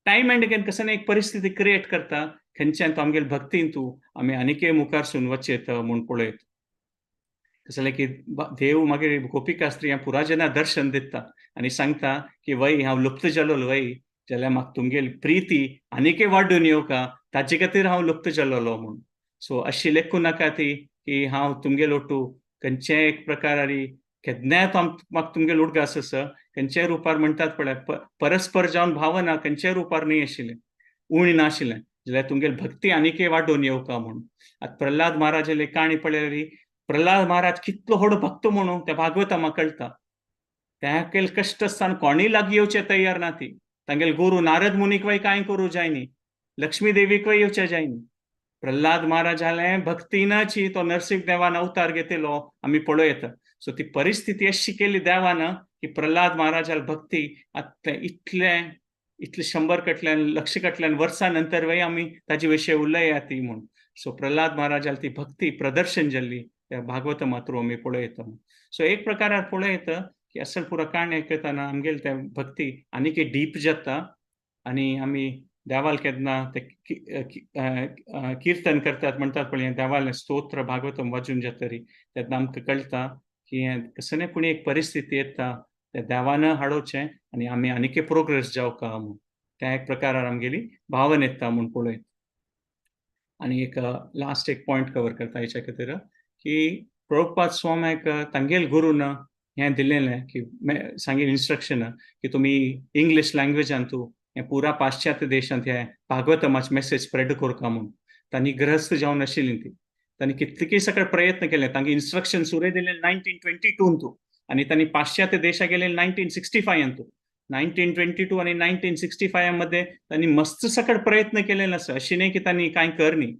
S3: टायम एंड अगेन कसं एक परिस्थिती क्रिएट करता खंयच्यान तूं आमगेले भक्तीन तूं आमी आनीकय मुखार सून वचयेत म्हूण पळयत. तशें की देव मागीर गोपिका स्त्रियां पुरा जना दर्शन दिता आनी सांगता की वय हांव लुप्त जालो वय जाल्यार म्हाका तुमगेली प्रिती आनीकय वाडून येवका ताजे खातीर हांव लुप्त जालोलो म्हूण. सो अशी लेखूं नाका ती की हांव तुमगेलो टू खंयचेय एक प्रकारारी केन्नाय म्हाका तुमगेलो उडगास आसा खंयच्याय रुपार म्हणटात पळय परस्पर जावन भावना खंयच्याय रुपार न्हय आशिल्लें उणी नाशिल्लें जाल्यार तुमगेली भक्ती आनीकय वाडोवन येवका म्हूण. आतां प्रल्हाद महाराजाली काणी पळयल्यार प्रल्हाद महाराज कितलो व्हड भक्त म्हणून त्या भागवता कळटा. त्या कश्ट आसतना कोणूय लागीं येवचे तयार ना ती. तांगेले गुरू नारद मुनीक कांय करूं जायनी, लक्ष्मी देवीक येवचें जायनी. प्रल्हाद महाराजाले भक्तीनाची तो नरसिंह देवान अवतार घेतलो आमी पळयता. सो ती परिस्थिती अशी केली देवान की प्रल्हाद महाराजाल भक्ती आतां इतले इतले 100 कटल्यान लक्ष कटल्यान वर्सां नंतर वय आमी ताजे विशय उलया ती म्हूण. सो प्रल्हाद महाराजाल ती भक्ती प्रदर्शन जाल्ली त्या भागवत मात्र आमी पळयता. सो एक प्रकारार पळयता की असल पुरा काणी आयकतना आमगेले ते भक्ती आनीक डीप जाता आनी आमी देवाल केन्ना ते किर्तन करतात म्हणटात पळय देवाले स्तोत्र भागवतम वाजून जातरी तेन्ना आमकां कळटा की कसले पूण एक परिस्थिती येता त्या देवान हाडोवचें आनी आमी आनीकय प्रोग्रेस जावका म्हूण त्या एक प्रकारार आमगेली भावना येता म्हूण पळयत. आनी एक लास्ट एक पॉयंट कवर करता हेच्या खातीर की प्रभुपाद स्वाम्याक तांगेल गुरून हें दिलेलें की सांगेल इन्स्ट्रक्शन की तुमी इंग्लीश लँग्वेजान तूं हें पुरा पाश्चात्य देशांत हें भागवतमाचे मेसेज स्प्रेड करका म्हूण. तांणी ग्रहस्थ जावन आशिल्ली ती तांणी कितलेकी सगळे प्रयत्न केले. तांकां इन्स्ट्रक्शन सुरे दिले 1922 तूं आनी तांणी पाश्चात्य देशाक गेले 1965 तूं. 1922 आनी 1965 मध्ये तांणी मस्त सकट प्रयत्न केलेले आसा. अशी न्ही की तांणी कांय करनी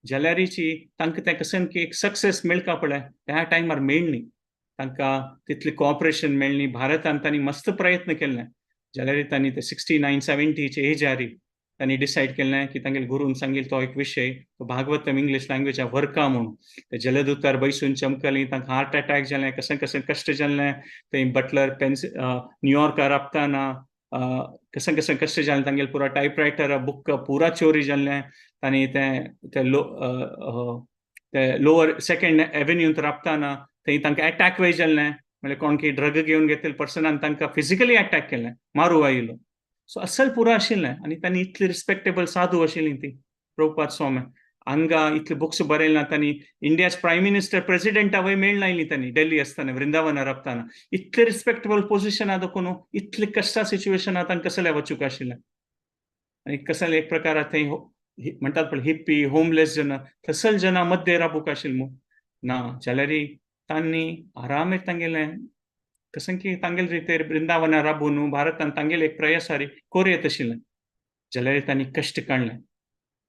S3: जाल्यारीची तांकां तें कशें की एक सक्सेस मेळका पळय त्या टायमार मेळनी तांकां तितली कॉपरेशन मेळनी. भारतान तांणी मस्त प्रयत्न केले जाल्यार तांणी ते 69 70 एजारी तांणी डिसायड केलें की तांगेले गुरून सांगिल्लो तो एक विशय तो भागवतम इंग्लीश लँग्वेजा व्हरका म्हूण. ते जलदूतार बैसून चमकली तांकां हार्ट अटॅक जालें कशें कशें कश्ट जालें. थंय बटलर पेन्स न्यूयॉर्कार राबताना कशें कशें कश्ट जालें. तांगेले पुरा टायपरायटर बुक पुरा चोरी जाल्लें. तांणी तें ते लोअर सेकेंड एव्हेन्यूंत राबताना थंय तांकां अटॅक वय जाल्लें. म्हणल्यार कोण की ड्रग घेवन घेतले पर्सनान तांकां फिजिकली अटॅक केलें मारू आयलो. सो असल पुरा आशिल्लें आनी तांणी इतली रिस्पेक्टेबल साधू आशिल्ली ती प्रभुपाद स्वामी. हांगा इतले बुक्स बरयले ना तांणी. इंडिया's प्रायम मिनिस्टर प्रेसिडेंटा वय मेळना आयली तांणी दिल्ली आसतना, वृंदावना राबताना. इतले रिस्पेक्टेबल पोझिशन दाखोवन इतले कश्टा सिच्युएशन तांकां कसलें वचूंक आशिल्लें. आनी कसलें एक प्रकार थंय म्हणटात पळय हिप्पी होमलेस जन, तसल जना मध्ये राबूंक आशिल्लें मू ना. जाल्यार तांणी आरामेर तांगेलें कसं की तांगेले रितेर वृंदावना राबून भारतान तांगेले एक प्रयासारी कोरयेत आशिल्लें. जाल्यार तांणी कश्ट काडलें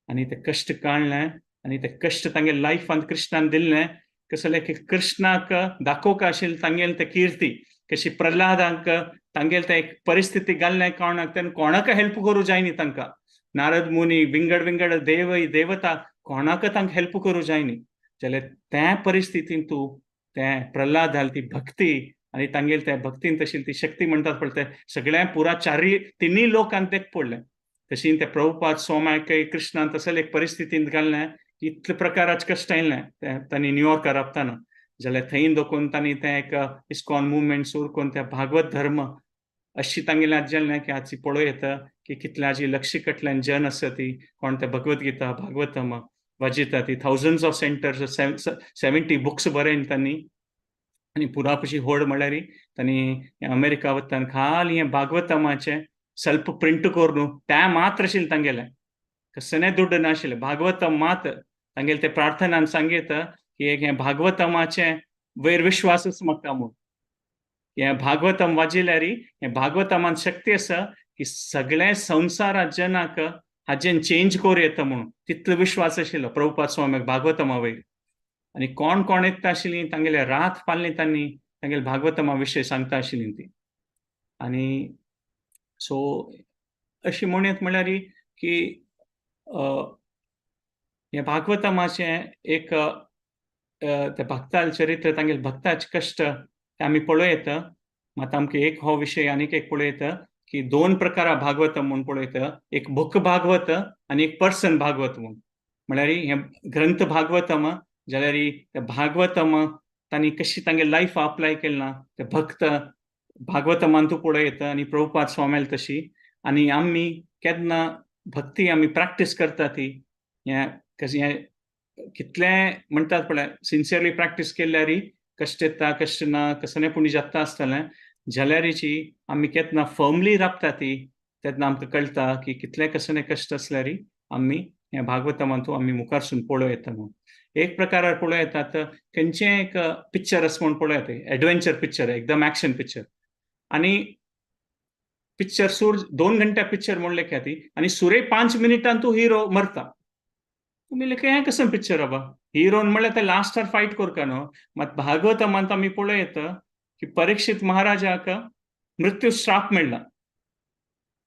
S3: आनी ते कश्ट काडलें आनी ते कश्ट तांगे लायफान कृष्णान दिल्लें. कसलें की कृष्णाक दाखोवंक आशिल्लें तांगेले ते किर्ती, कशी प्रल्हादांक तांगेले ते एक परिस्थिती घाल्लें कोणाक तेन्ना कोणाक हेल्प करूं जायनी तांकां. नारद मुनी विंगड विंगड देव देवता कोणाक तांकां हेल्प करूं जायनी. जाल्यार त्या परिस्थितीन तूं तें प्रल्हाद ती भक्ती आनी तांगेले त्या भक्तीन तशी ती शक्ती म्हणटात पळय ते सगळ्या पुरा चारी तिन्ही लोकांक तेक पडलें. तशी ते प्रभुपाद स्वाम्याक कृष्णान तसले एक परिस्थितींत घाललें इतले प्रकाराचे कश्ट आयलें तांणी न्यूयॉर्कार राबताना. जाल्यार थंय दोकून तांणी तें एक इस्कॉन मुवमेंट सुरू करून त्या भागवत धर्म अशी तांगेलें आज जालें की आज पळोवं येता की कितल्याची लक्ष कटल्यान जन आसा ती कोण ते भगवत गीता भागवतम वाजयता ती थावजंड्स ऑफ सेंटर्स 70 बुक्स बरयन तांणी. आनी पुरापशी व्हड म्हळ्यार तांणी अमेरिका वतान खाली हें भागवतमाचें सल्प प्रिंट करून तें मात्र आशिल्लें तांगेलें, कसलें दुड्ड नाशिल्लें. भागवतम मात तांगेलें ते प्रार्थनान सांगयता की एक हें भागवतमाचें वयर विश्वासच म्हाका म्हूण. हें भागवतम वाजयल्यार हें भागवतमान शक्ती आसा की सगळें संवसारा जनाक हाजेन चेंज करूं येता म्हणून तितलो विश्वास आशिल्लो प्रभुपाद स्वाम्याक भागवतमा वयर. आनी कोण कोण येता आशिल्लीं तांगेले रात पाळ्ळी तांणी तांगेले भागवतमा विशय सांगता आशिल्लीं ती. आनी सो अशी म्हणयत म्हळ्यार की हें भागवतमाचें एक ते भक्ताल चरित्र तांगेले भक्ताचे कश्ट ते आमी पळोवं. मात आमकां एक हो विशय आनीक एक पळोवं की दोन प्रकारा भागवतम म्हूण पळयता, एक बुक भागवत आनी एक पर्सन भागवत म्हूण. म्हळ्यार हें ग्रंथ भागवतम जाल्यार ते भागवतम तांणी कशी तांगे लायफ अप्लाय केलें ना ते भक्त भागवतमान तूं पळयता आनी प्रभुपाद स्वाम्याल तशी. आनी आमी केन्ना भक्ती आमी प्रॅक्टीस करता ती हें कशें हें कितलें म्हणटात पळय सिन्सियरली प्रॅक्टीस केल्यार कश्ट येता कश्ट ना कसलें पूण जाता आसतलें. जाल्यारीची आमी केन्ना फर्मली राबता ती तेन्ना आमकां कळटा की कितलें कसलें कश्ट आसल्यार आमी हें भागवतमान आमी मुखारसून पळोवं येता म्हूण. एक प्रकारार पळोवं येता तर खंयचें एक पिक्चर आसा म्हूण पळोवं येता, एडवेंचर पिक्चर एकदम एक्शन पिक्चर. आनी पिक्चर सूर 2 घंट्या पिक्चर म्हूण लेखा ती आनी सुरे 5 मिनिटान तूं हिरो मरता. तुमी लेखा हें कसं पिक्चर बाबा हिरोन म्हणल्यार ते लास्टार फायट करता न्हू. मात भागवतमान आमी पळोवं येता की परीक्षित महाराजाक मृत्यू श्राप मेळ्ळा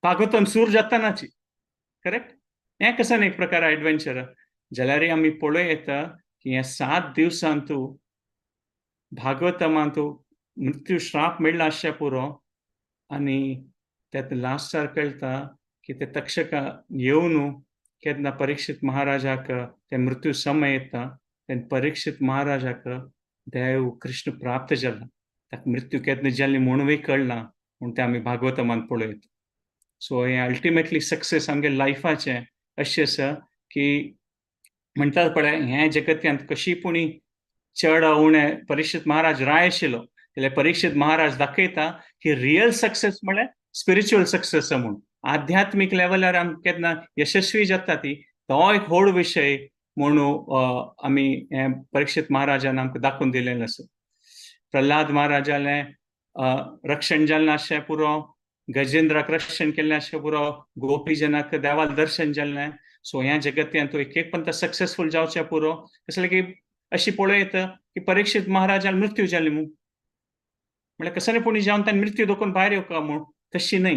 S3: भागवतम सूर जातानाची, करेक्ट. हें कसं एक प्रकार एडवेंचर. जाल्यार आमी पळोवं येता की ह्या 7 दिवसांतू भागवतमांतू मृत्यू श्राप मेळ्ळा आसचें पुरो. आनी त्यात लास्टार कळटा की ते तक्षका येवन केन्ना परीक्षित महाराजाक ते मृत्यू समय येता तेन्ना परीक्षित महाराजाक देव कृष्ण प्राप्त जाला, ताका मृत्यू केन्ना जाली म्हणूय कळना म्हूण तें आमी भागवतमान पळयता. सो हें अल्टिमेटली सक्सेस आमगे लायफाचें अशें आसा की म्हणटात पळय हें जगत्यांत कशी पुणी चड उणें परीक्षित महाराज राय आशिल्लो जाल्यार परीक्षित महाराज दाखयता की रियल सक्सेस म्हळ्यार स्पिरिच्युअल सक्सेस म्हूण. आध्यात्मीक लेवलार आमी केन्ना यशस्वी जाता ती तो एक व्हड विशय म्हणून आमी हें परीक्षित महाराजान आमकां दाखोवन दिलेलें आसा. प्रल्हाद महाराजालें रक्षण जालें आसचें पुरो, गजेंद्राक रक्षण केल्लें आसचें पुरो, गोपीजनाक देवाल दर्शन जालें. सो ह्या जगत्यांत एक एक पंत सक्सेसफूल जावचें पुरो. कसलें की अशी पळोवं येता की परीक्षित महाराजान मृत्यू जाली म्हूण म्हळ्यार कसलें पुणी जावन ताणें मृत्यू दोखून भायर येवका म्हूण तशी न्हय.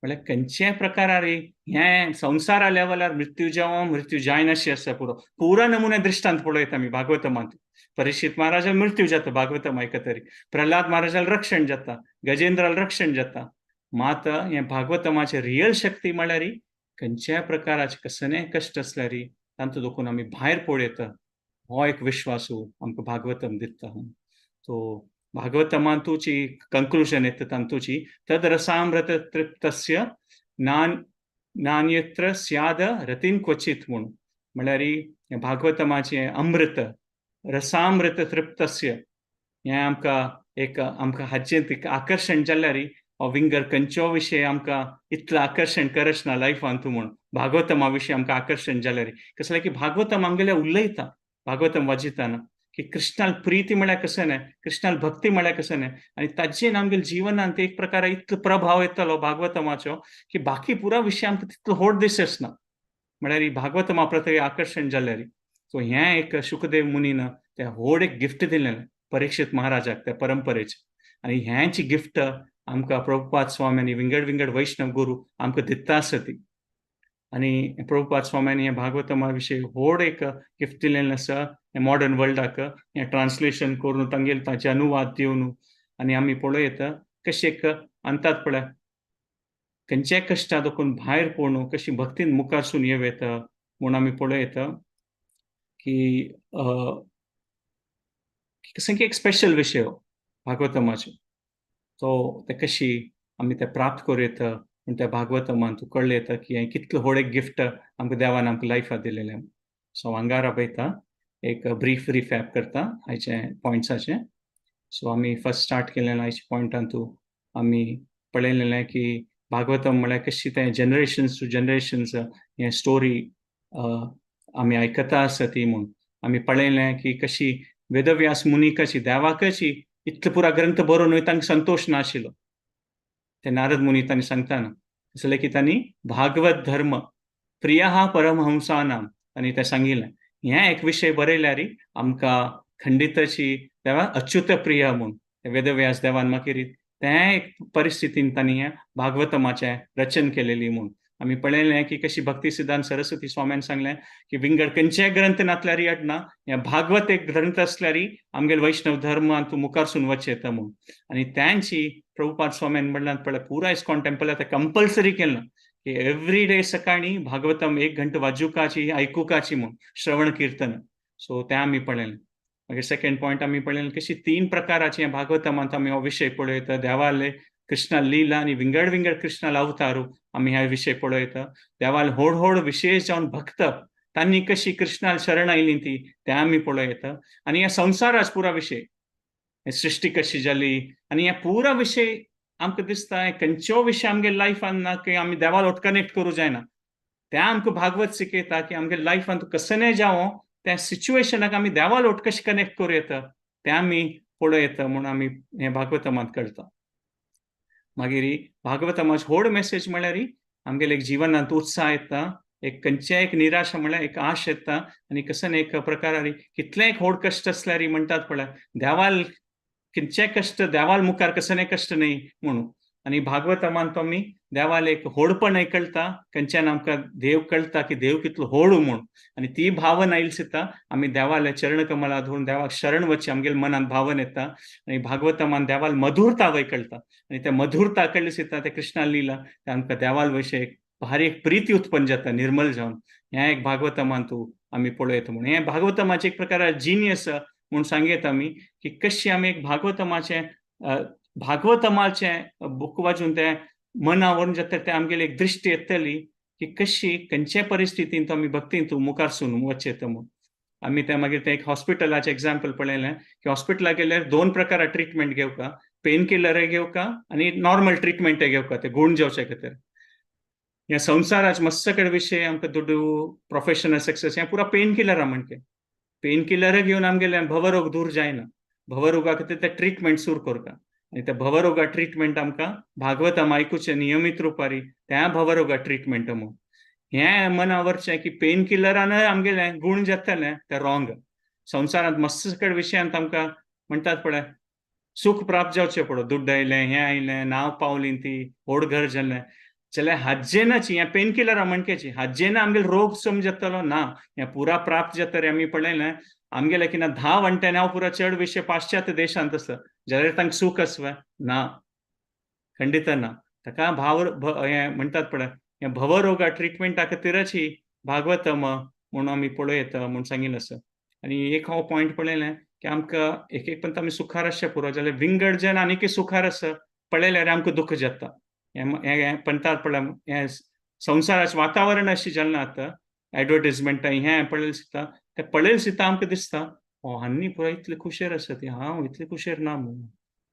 S3: म्हळ्यार खंयच्याय प्रकारार हें संवसारा लेवलार मृत्यू जावं मृत्यू जायनाशी आसा पुरो. पुरा नमुने दृश्टांत पळयता आमी भागवतमांत. परीक्षित महाराजान मृत्यू जाता भागवतम आयकतरी, प्रल्हाद महाराजान रक्षण जाता, गजेंद्राल रक्षण जाता. मात हें भागवतमाचें रियल शक्ती म्हळ्यार खंयच्याय प्रकाराचे कसलेय कश्ट आसल्यार तांचो दोखून आमी भायर पळयता. हो एक विश्वासू आमकां भागवतम दिता. सो भागवतमांतूची कंक्लुजन येता तांतूची तद रसामृत तृप्तस्य नान्यत्र स्याद रतीन क्वचित म्हूण. म्हळ्यार हें भागवतमाचें अमृत रसामृत तृप्तस्य हें आमकां एक आमकां हाचें एक आकर्शण जाल्यार हो विंगर खंयचो विशय आमकां इतलें आकर्शण करच ना लायफांत म्हूण भागवतमा विशय आमकां आकर्शण जाल्यार कसलें की भागवतम आमगेलें उलयता भागवतम वाजिताना की कृष्णाल प्रीती म्हळ्यार कशें न्हय, कृष्णाल भक्ती म्हळ्यार कशें न्हय, आनी ताजेन आमगेले जिवनांत एक प्रकार इतलो प्रभाव येतलो भागवतमाचो की बाकी पुरा विशय आमकां तितलो होड दिसच ना, म्हळ्यार ही भागवतमा प्रती आकर्शण जाल्यार. सो हें एक शुकदेव मुनीन तें व्हड एक गिफ्ट दिलें परीक्षित महाराजाक त्या परंपरेचें, आनी हेंच गिफ्ट आमकां प्रभुपाद स्वामी आनी विंगड विंगड वैष्णव गुरू आमकां दिता आसा ती. आनी प्रभुपाद स्वाम्यांनी हें भागवतमा विशय व्हड एक गिफ्ट दिलेलें आसा हें मॉडर्न वर्ल्डाक, हें ट्रान्सलेशन करून तांगेले ताचे अनुवाद दिवन. आनी आमी पळयता कशें एक अंतात पळय खंयच्याय कश्टा दाखोवन भायर पडून कशी भक्तीन मुखारसून येवं येता म्हूण आमी पळयता की कशें की एक स्पेशल विशय हो भागवतमाचो, तो ते कशी आमी ते प्राप्त करूं येता म्हूण त्या भागवतमान तूं कळ्ळें येता की हें कितलें व्हड एक गिफ्ट आमकां देवान आमकां लायफाक दिलेलें. सो हांगार पळयता एक ब्रीफ रिफॅप करता आयचे पॉयंट्साचें. सो आमी फर्स्ट स्टार्ट केलें आयच्या पॉयंटान तूं आमी पळयलेलें की भागवतम म्हळ्यार कशी तें जनरेशन्स टू जनरेशन्स हें स्टोरी आमी आयकता आसा ती म्हूण. आमी पळयलें की कशी वेदव्यास मुनिकाची देवाकची इतलो पुरा ग्रंथ बरोवन तांकां संतोश नाशिल्लो, ते नारद मुनी तांणी सांगताना कसलें की तांणी भागवत धर्म प्रिया परमहंसानाम आनी तें सांगिल्लें. हें एक विशय बरयल्यार आमकां खंडिताची देवा अच्युत प्रिया म्हूण वेदव्यास देवान मागीर तें एक परिस्थितीन तांणी हें भागवतमाचें रचन केलेली म्हूण. आमी पळयलें की कशी भक्ती सिद्धांत सरस्वती स्वाम्यान सांगलें की विंगड खंयचेय ग्रंथ नासल्यार अटना हें भागवत एक ग्रंथ आसल्यार आमगेले वैष्णव धर्मान तूं मुखारसून वचें येता म्हूण. आनी त्यांची प्रभुपाद स्वाम्यान म्हणल्यार पळय पुरा इस्कॉन टेम्पल आतां कंपल्सरी केलां की एवरी डे सकाळी भागवतम एक घंटो वाजुकाची आयकुकाची म्हूण श्रवण किर्तन. सो तें आमी पळयलें. मागीर सेकंड पॉयंट आमी पळयलें कशी तीन प्रकाराचे भागवतमांत आमी हो विशय पळयता, देवाले कृष्णा लीला आनी विंगड विंगड कृष्णा अवतारू आमी ह्या विशय पळयता. देवाल व्हड व्हड विशेश जावन भक्त तांणी कशी कृष्णा शरण आयली ती तें आमी पळयता. आनी ह्या संवसाराच पुरा विशय सृश्टी कशी जाली आनी ह्या पुरा विशय आमकां दिसता खंयचो विशय आमगे लायफान ना की आमी देवाल वट कनेक्ट करूं जायना, तें आमकां भागवत शिकयता की आमगे लायफान तूं कसलें जावं त्या सिच्युएशनाक आमी देवाल वट कशें कनेक्ट करूं येता तें आमी पळयता म्हूण आमी हें भागवतमांत कळटा. मागीर भागवतमाच व्हड मेसेज म्हळ्यार आमगेले एक जिवनांत उत्साह येता, एक खंयच्याय एक निराशा म्हळ्यार एक आश येता आनी कसं एक प्रकारारी कितलें एक व्हड कश्ट आसल्यार म्हणटात पळय देवाल खंयचेय कश्ट देवाल मुखार कसलें कश्ट न्हय म्हणून. आनी भागवतमान तो आमी देवाल एक व्हडपण कळटा, खंयच्यान आमकां देव कळटा की देव कितलो व्हड म्हूण, आनी ती भावना आयली सुद्दां आमी देवाल्या चरणकमला धरून देवाक शरण वचचें आमगेले मनांत भावन येता. आनी भागवतमान देवाल मधुरता वय कळटा आनी त्या मधुरता कळ्ळी सुद्दां ते कृष्णा लिला ते आमकां देवाल विशय एक भारी एक प्रिती उत्पन्न जाता निर्मल जावन. हें एक भागवतमान तूं आमी पळयता म्हूण. हें भागवतमाचें एक प्रकार जिनियस म्हूण सांगयता आमी की कशी आमी एक भागवतमाचें भागवतमाचें बूक वाचून तें मना व्हरून जाता तें आमगेली एक दृश्टी येतली की कशी खंयचे परिस्थितींत आमी भक्तींत मुखारसून वचें म्हूण. आमी तें मागीर तें एक हॉस्पिटलाचें एग्जाम्पल पळयलें की हॉस्पिटलाक गेल्यार दोन प्रकार ट्रिटमेंट घेवका, पेन किलर घेवका आनी नॉर्मल ट्रिटमेंट घेवका ते गूण जावचे खातीर. ह्या संवसाराच मस्त कडेन विशय आमकां दुडू प्रोफेशनल सक्सेस हें पुरा पेन किलरा म्हणके पेन किलर घेवन आमगेले भवरोग दूर जायना, भवरोगा खातीर ते ट्रिटमेंट सुरू करता आनी त्या भवरोगा ट्रिटमेंट आमकां भागवतम आयकुचें नियमीत रुपारी त्या भवरोगा ट्रिटमेंट म्हूण. हें मना व्हरचें की पेन किलरान आमगेलें गूण जातलें तें रॉंग. संवसारांत मस्त कडेन विशयांत आमकां म्हणटात पळय सूख प्राप्त जावचें पडो, दुड्ड आयलें, हें आयलें, नांव पावली ती, व्हड घर जालें जाल्यार हाजेनाची ह्या पेन किलरा म्हणकेची हाजेना आमगेले रोग समजतलो ना, हें पुरा प्राप्त जाता रे. आमी पळयलें आमगेले किना 10 वण्ट्यान हांव पुरा चड विशय पाश्चात्य देशांत आसा जाल्यार तांकां सूख आसवे ना, खंडित ना. ताका भाव हें म्हणटात पळय हें भवरोगा ट्रिटमेंटा खातीरच भागवतम म्हूण आमी पळयता म्हूण सांगिल्लें आसा. आनी एक हांव पॉयंट पळयलें की आमकां एक एक पण आमी सुखार आसचें पुरो जाल्यार विंगड जन आनीकय सुखार आसा पळयल्यार आमकां दुख्ख जाता. हें म्हणटात पळय हें संवसाराचें वातावरण अशें जालें आतां एडवर्टीजमेंट हें पळयलें सुद्दां ते पळयल सुद्दां आमकां दिसता, ओ हांनी पुराय इतले खुशेर आसा ती, हांव इतले खुशेर ना म्हणून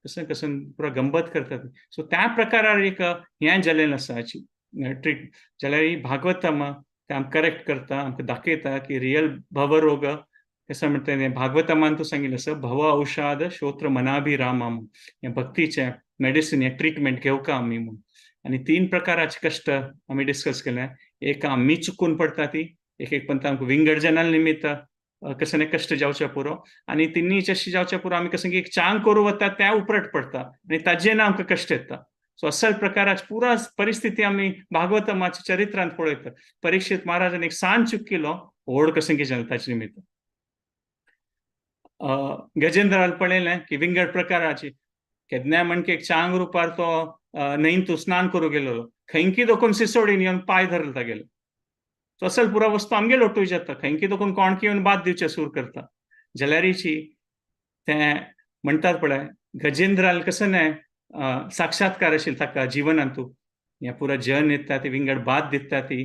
S3: कसं कसं पुरा गंमत करतात. सो त्या प्रकारार एक हें जालें आसा हाची ट्रीट. जाल्यार ही भागवतम ते आमकां करेक्ट करता, आमकां दाखयता की रियल भवरोग कसं म्हणटा तें. भागवतमान तूं सांगिल्लें आसा, भव औषध श्रोत्र मनाभिराम, हें भक्तीचें मेडिसीन, हें ट्रिटमेंट घेवका आमी म्हूण. आनी तीन प्रकाराचे कश्ट आमी डिस्कस केले. एक आमी चुकून पडटा ती, एक एक पंत आमकां विंगड जनां निमित्त कसं कश्ट जावचे पुरो, आनी तिन्ही जशें जावचे पुरो आमी कसं एक चांग करूं वता त्या उपरट पडटा आनी ताजें ना आमकां कश्ट येता. सो असल प्रकाराची पुरा परिस्थिती आमी भागवतमाच्या चरित्रांत पळयतात. परीक्षित महाराजान एक सान चूक केलो, व्हड कसं की जालें ताचे निमित्त. गजेंद्रान पळयलें की विंगड प्रकाराची केन्ना म्हणके एक चांग रुपार तो न्हंयन तूं स्नान करूं गेलेलो, खंयकी दोकून सिसोडीन येवन पांय धरलो तागेले. सो असल पुरा वस्तू आमगे लोटूय जाता, खंयकी दोकून कोणकी येवन बाद दिवचें सूर करता. जाल्यारीची तें म्हणटात पळय, गजेंद्राल कसं न्हय साक्षात्कार आशिल्लो ताका जिवनांतू, हें पुरा जन येता ती विंगड बाद दिता ती,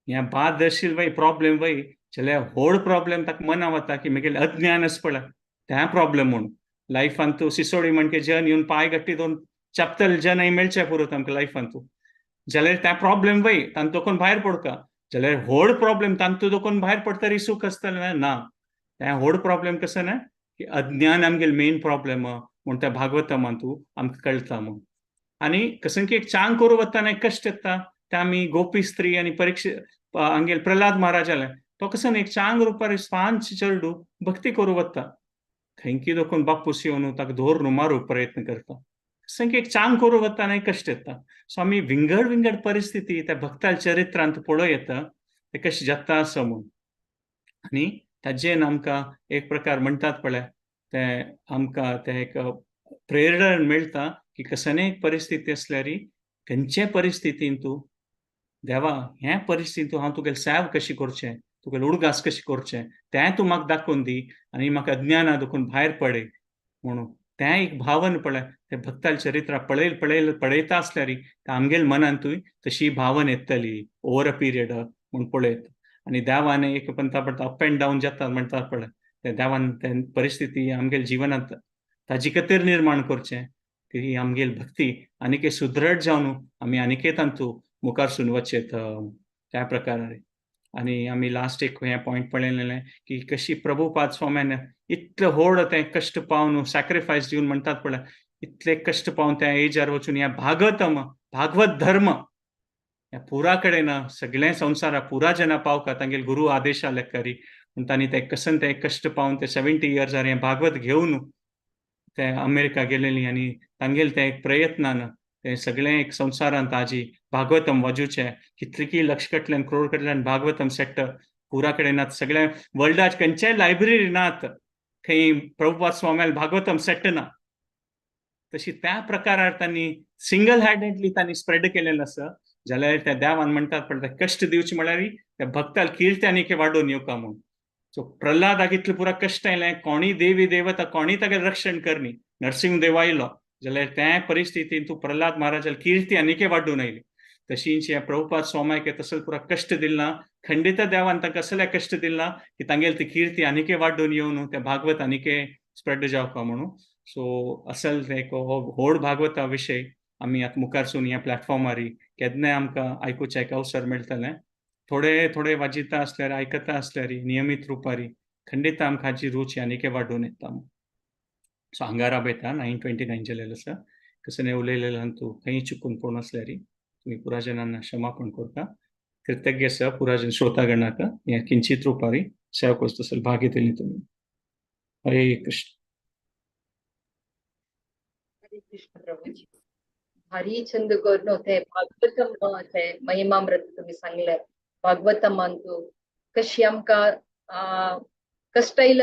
S3: हें बाद आशिल्लें वय प्रॉब्लेम वय, जाल्यार व्हड प्रॉब्लेम ताका मना वता की म्हगेलें अज्ञान आसा पळय तें प्रॉब्लेम म्हूण. लायफान तूं सिसोडी म्हणके जन येवन पांय गट्टी दोन चपतल जन मेळचे पुरो आमकां लायफान तूं, जाल्यार तें प्रॉब्लेम वय तांतू दोकून भायर पडका. जाल्यार व्हड प्रॉब्लेम तांतू दोकून भायर पडटरी सूख आसतलें ना, तें व्हड प्रॉब्लेम कसं न्हय की अज्ञान आमगेलें मेन प्रॉब्लेम म्हूण त्या भागवतमान तूं आमकां कळटा म्हूण. आनी कसं की एक चांग करूं वतना एक कश्ट येता ते आमी गोपी स्त्री आनी परीक्षित हांगेल प्रल्हाद महाराजालें, तो कसं एक चांग रुपार स्वांच चेडू भक्ती करूं वता, खंयकी दोकून बापूस येवन ताका धरून मारूंक प्रयत्न करता. कसं की एक चांग करूं वतना एक कश्ट येता. सो आमी विंगड विंगड परिस्थिती त्या भक्ताल चरित्रांत पळोवं येता ते कशें जाता आसा म्हूण. आनी ताजेन आमकां एक प्रकार म्हणटात पळय ते आमकां ते एक प्रेरणा मेळटा की कसले एक परिस्थिती आसल्यार खंयचे परिस्थितीन तूं देवा ह्या परिस्थितीन हांव तुगेलें सेव कशी करचें, तुगेलें उडगास कशें करचें तें तूं म्हाका दाखोवन दी आनी म्हाका अज्ञाना दुखून भायर पडय म्हणून. तें एक भावन पळय ते भक्ताल चरित्रा पळयल पळयल पळयता आसल्यार आमगेल मनांतूय तशी भावन येतली ओवर अ पिरियड म्हूण पळयत. आनी देवान एक पंता पडटा अप एंड डावन जाता म्हणटा पळय, ते देवान ते परिस्थिती आमगेल जिवनांत ताजी खातीर निर्माण करचें की ही आमगेल भक्ती आनीक सुदृढ जावन आमी आनीक तांतू मुखार वचेत त्या प्रकारान. आनी आमी लास्ट एक हें पॉयंट पळयलें की कशी प्रभुपाद स्वाम्यान इतलें व्हड तें कश्ट पावन सॅक्रिफायस दिवन म्हणटात पळय, इतले कश्ट पावन त्या एजार वचून ह्या भागवतम भागवत धर्म ह्या पुरा कडेन सगळें संवसारा पुरा जना पावका तांगेले गुरू आदेशा लेकरी म्हूण तांणी ते कसन ते कश्ट पावन ते 70 इयर्सार हें भागवत घेवन ते अमेरिका गेलेली आनी तांगेले ते एक प्रयत्नान ते सगळें एक संवसारांत आजी भागवतम वाजूचें कितले लक्ष कडल्यान क्रोड कडल्यान भागवतम सेट पुरा कडेन नात, सगळ्या वर्ल्डाच खंयच्याय लायब्ररी नात खंय प्रभुपाद स्वाम्याल भागवतम सेट ना. तशी त्या प्रकारार तांणी सिंगल हँडेडली तांणी स्प्रेड केलेलें आसा. जाल्यार त्या देवान म्हणटात पळय कश्ट दिवचे म्हळ्यार त्या भक्ताल कीर्ती आनीक वाडोवन येवका म्हूण. सो प्रल्हादाक इतलें पुरा कश्ट आयलें, कोणी देवी देवता कोणी तागेलें रक्षण करनी, नरसिंह देव आयलो जाल्यार त्या परिस्थितीन तूं प्रल्हाद महाराजाल कीर्ती आनीक वाडून आयली. तशींच ह्या प्रभुपाद स्वाम्याक तसो पुरा कश्ट दिला, खंडित देवान तांकां असले कश्ट दिला की तांगेली ती कीर्ती आनीक वाडून येवन ते भागवत आनीक स्प्रेड जावका म्हणून. सो असल एक हो व्हड भागवता विशय आमी आतां मुखारसून ह्या प्लॅटफॉर्मार केन्नाय आमकां आयकुचें एक अवसर मेळटलें. थोडे थोडे वाजिता आसल्यार आयकता आसल्यार नियमीत रुपारी खंडित आमकां हाची रुची आनीक वाडून येता. सो हांगारा बेता 9:29 जालेलें आसा. कसं उलयलें तूं खंय चुकून पळोवन आसल्यार तुमी पुरा जनांना क्षमापण करता. कृतज्ञ आसा पुरा जन श्रोतागणाक ह्या किंचित रुपारी सेवा करता तसो भाग्य दिली तुमी. हरे कृष्ण.
S1: हरे कृष्ण प्रभूजी, भारी छंद करून ते भागवतम ते महिमामृत तुम्ही सांगले. भागवतमान तू कशी आमकां कश्ट आयला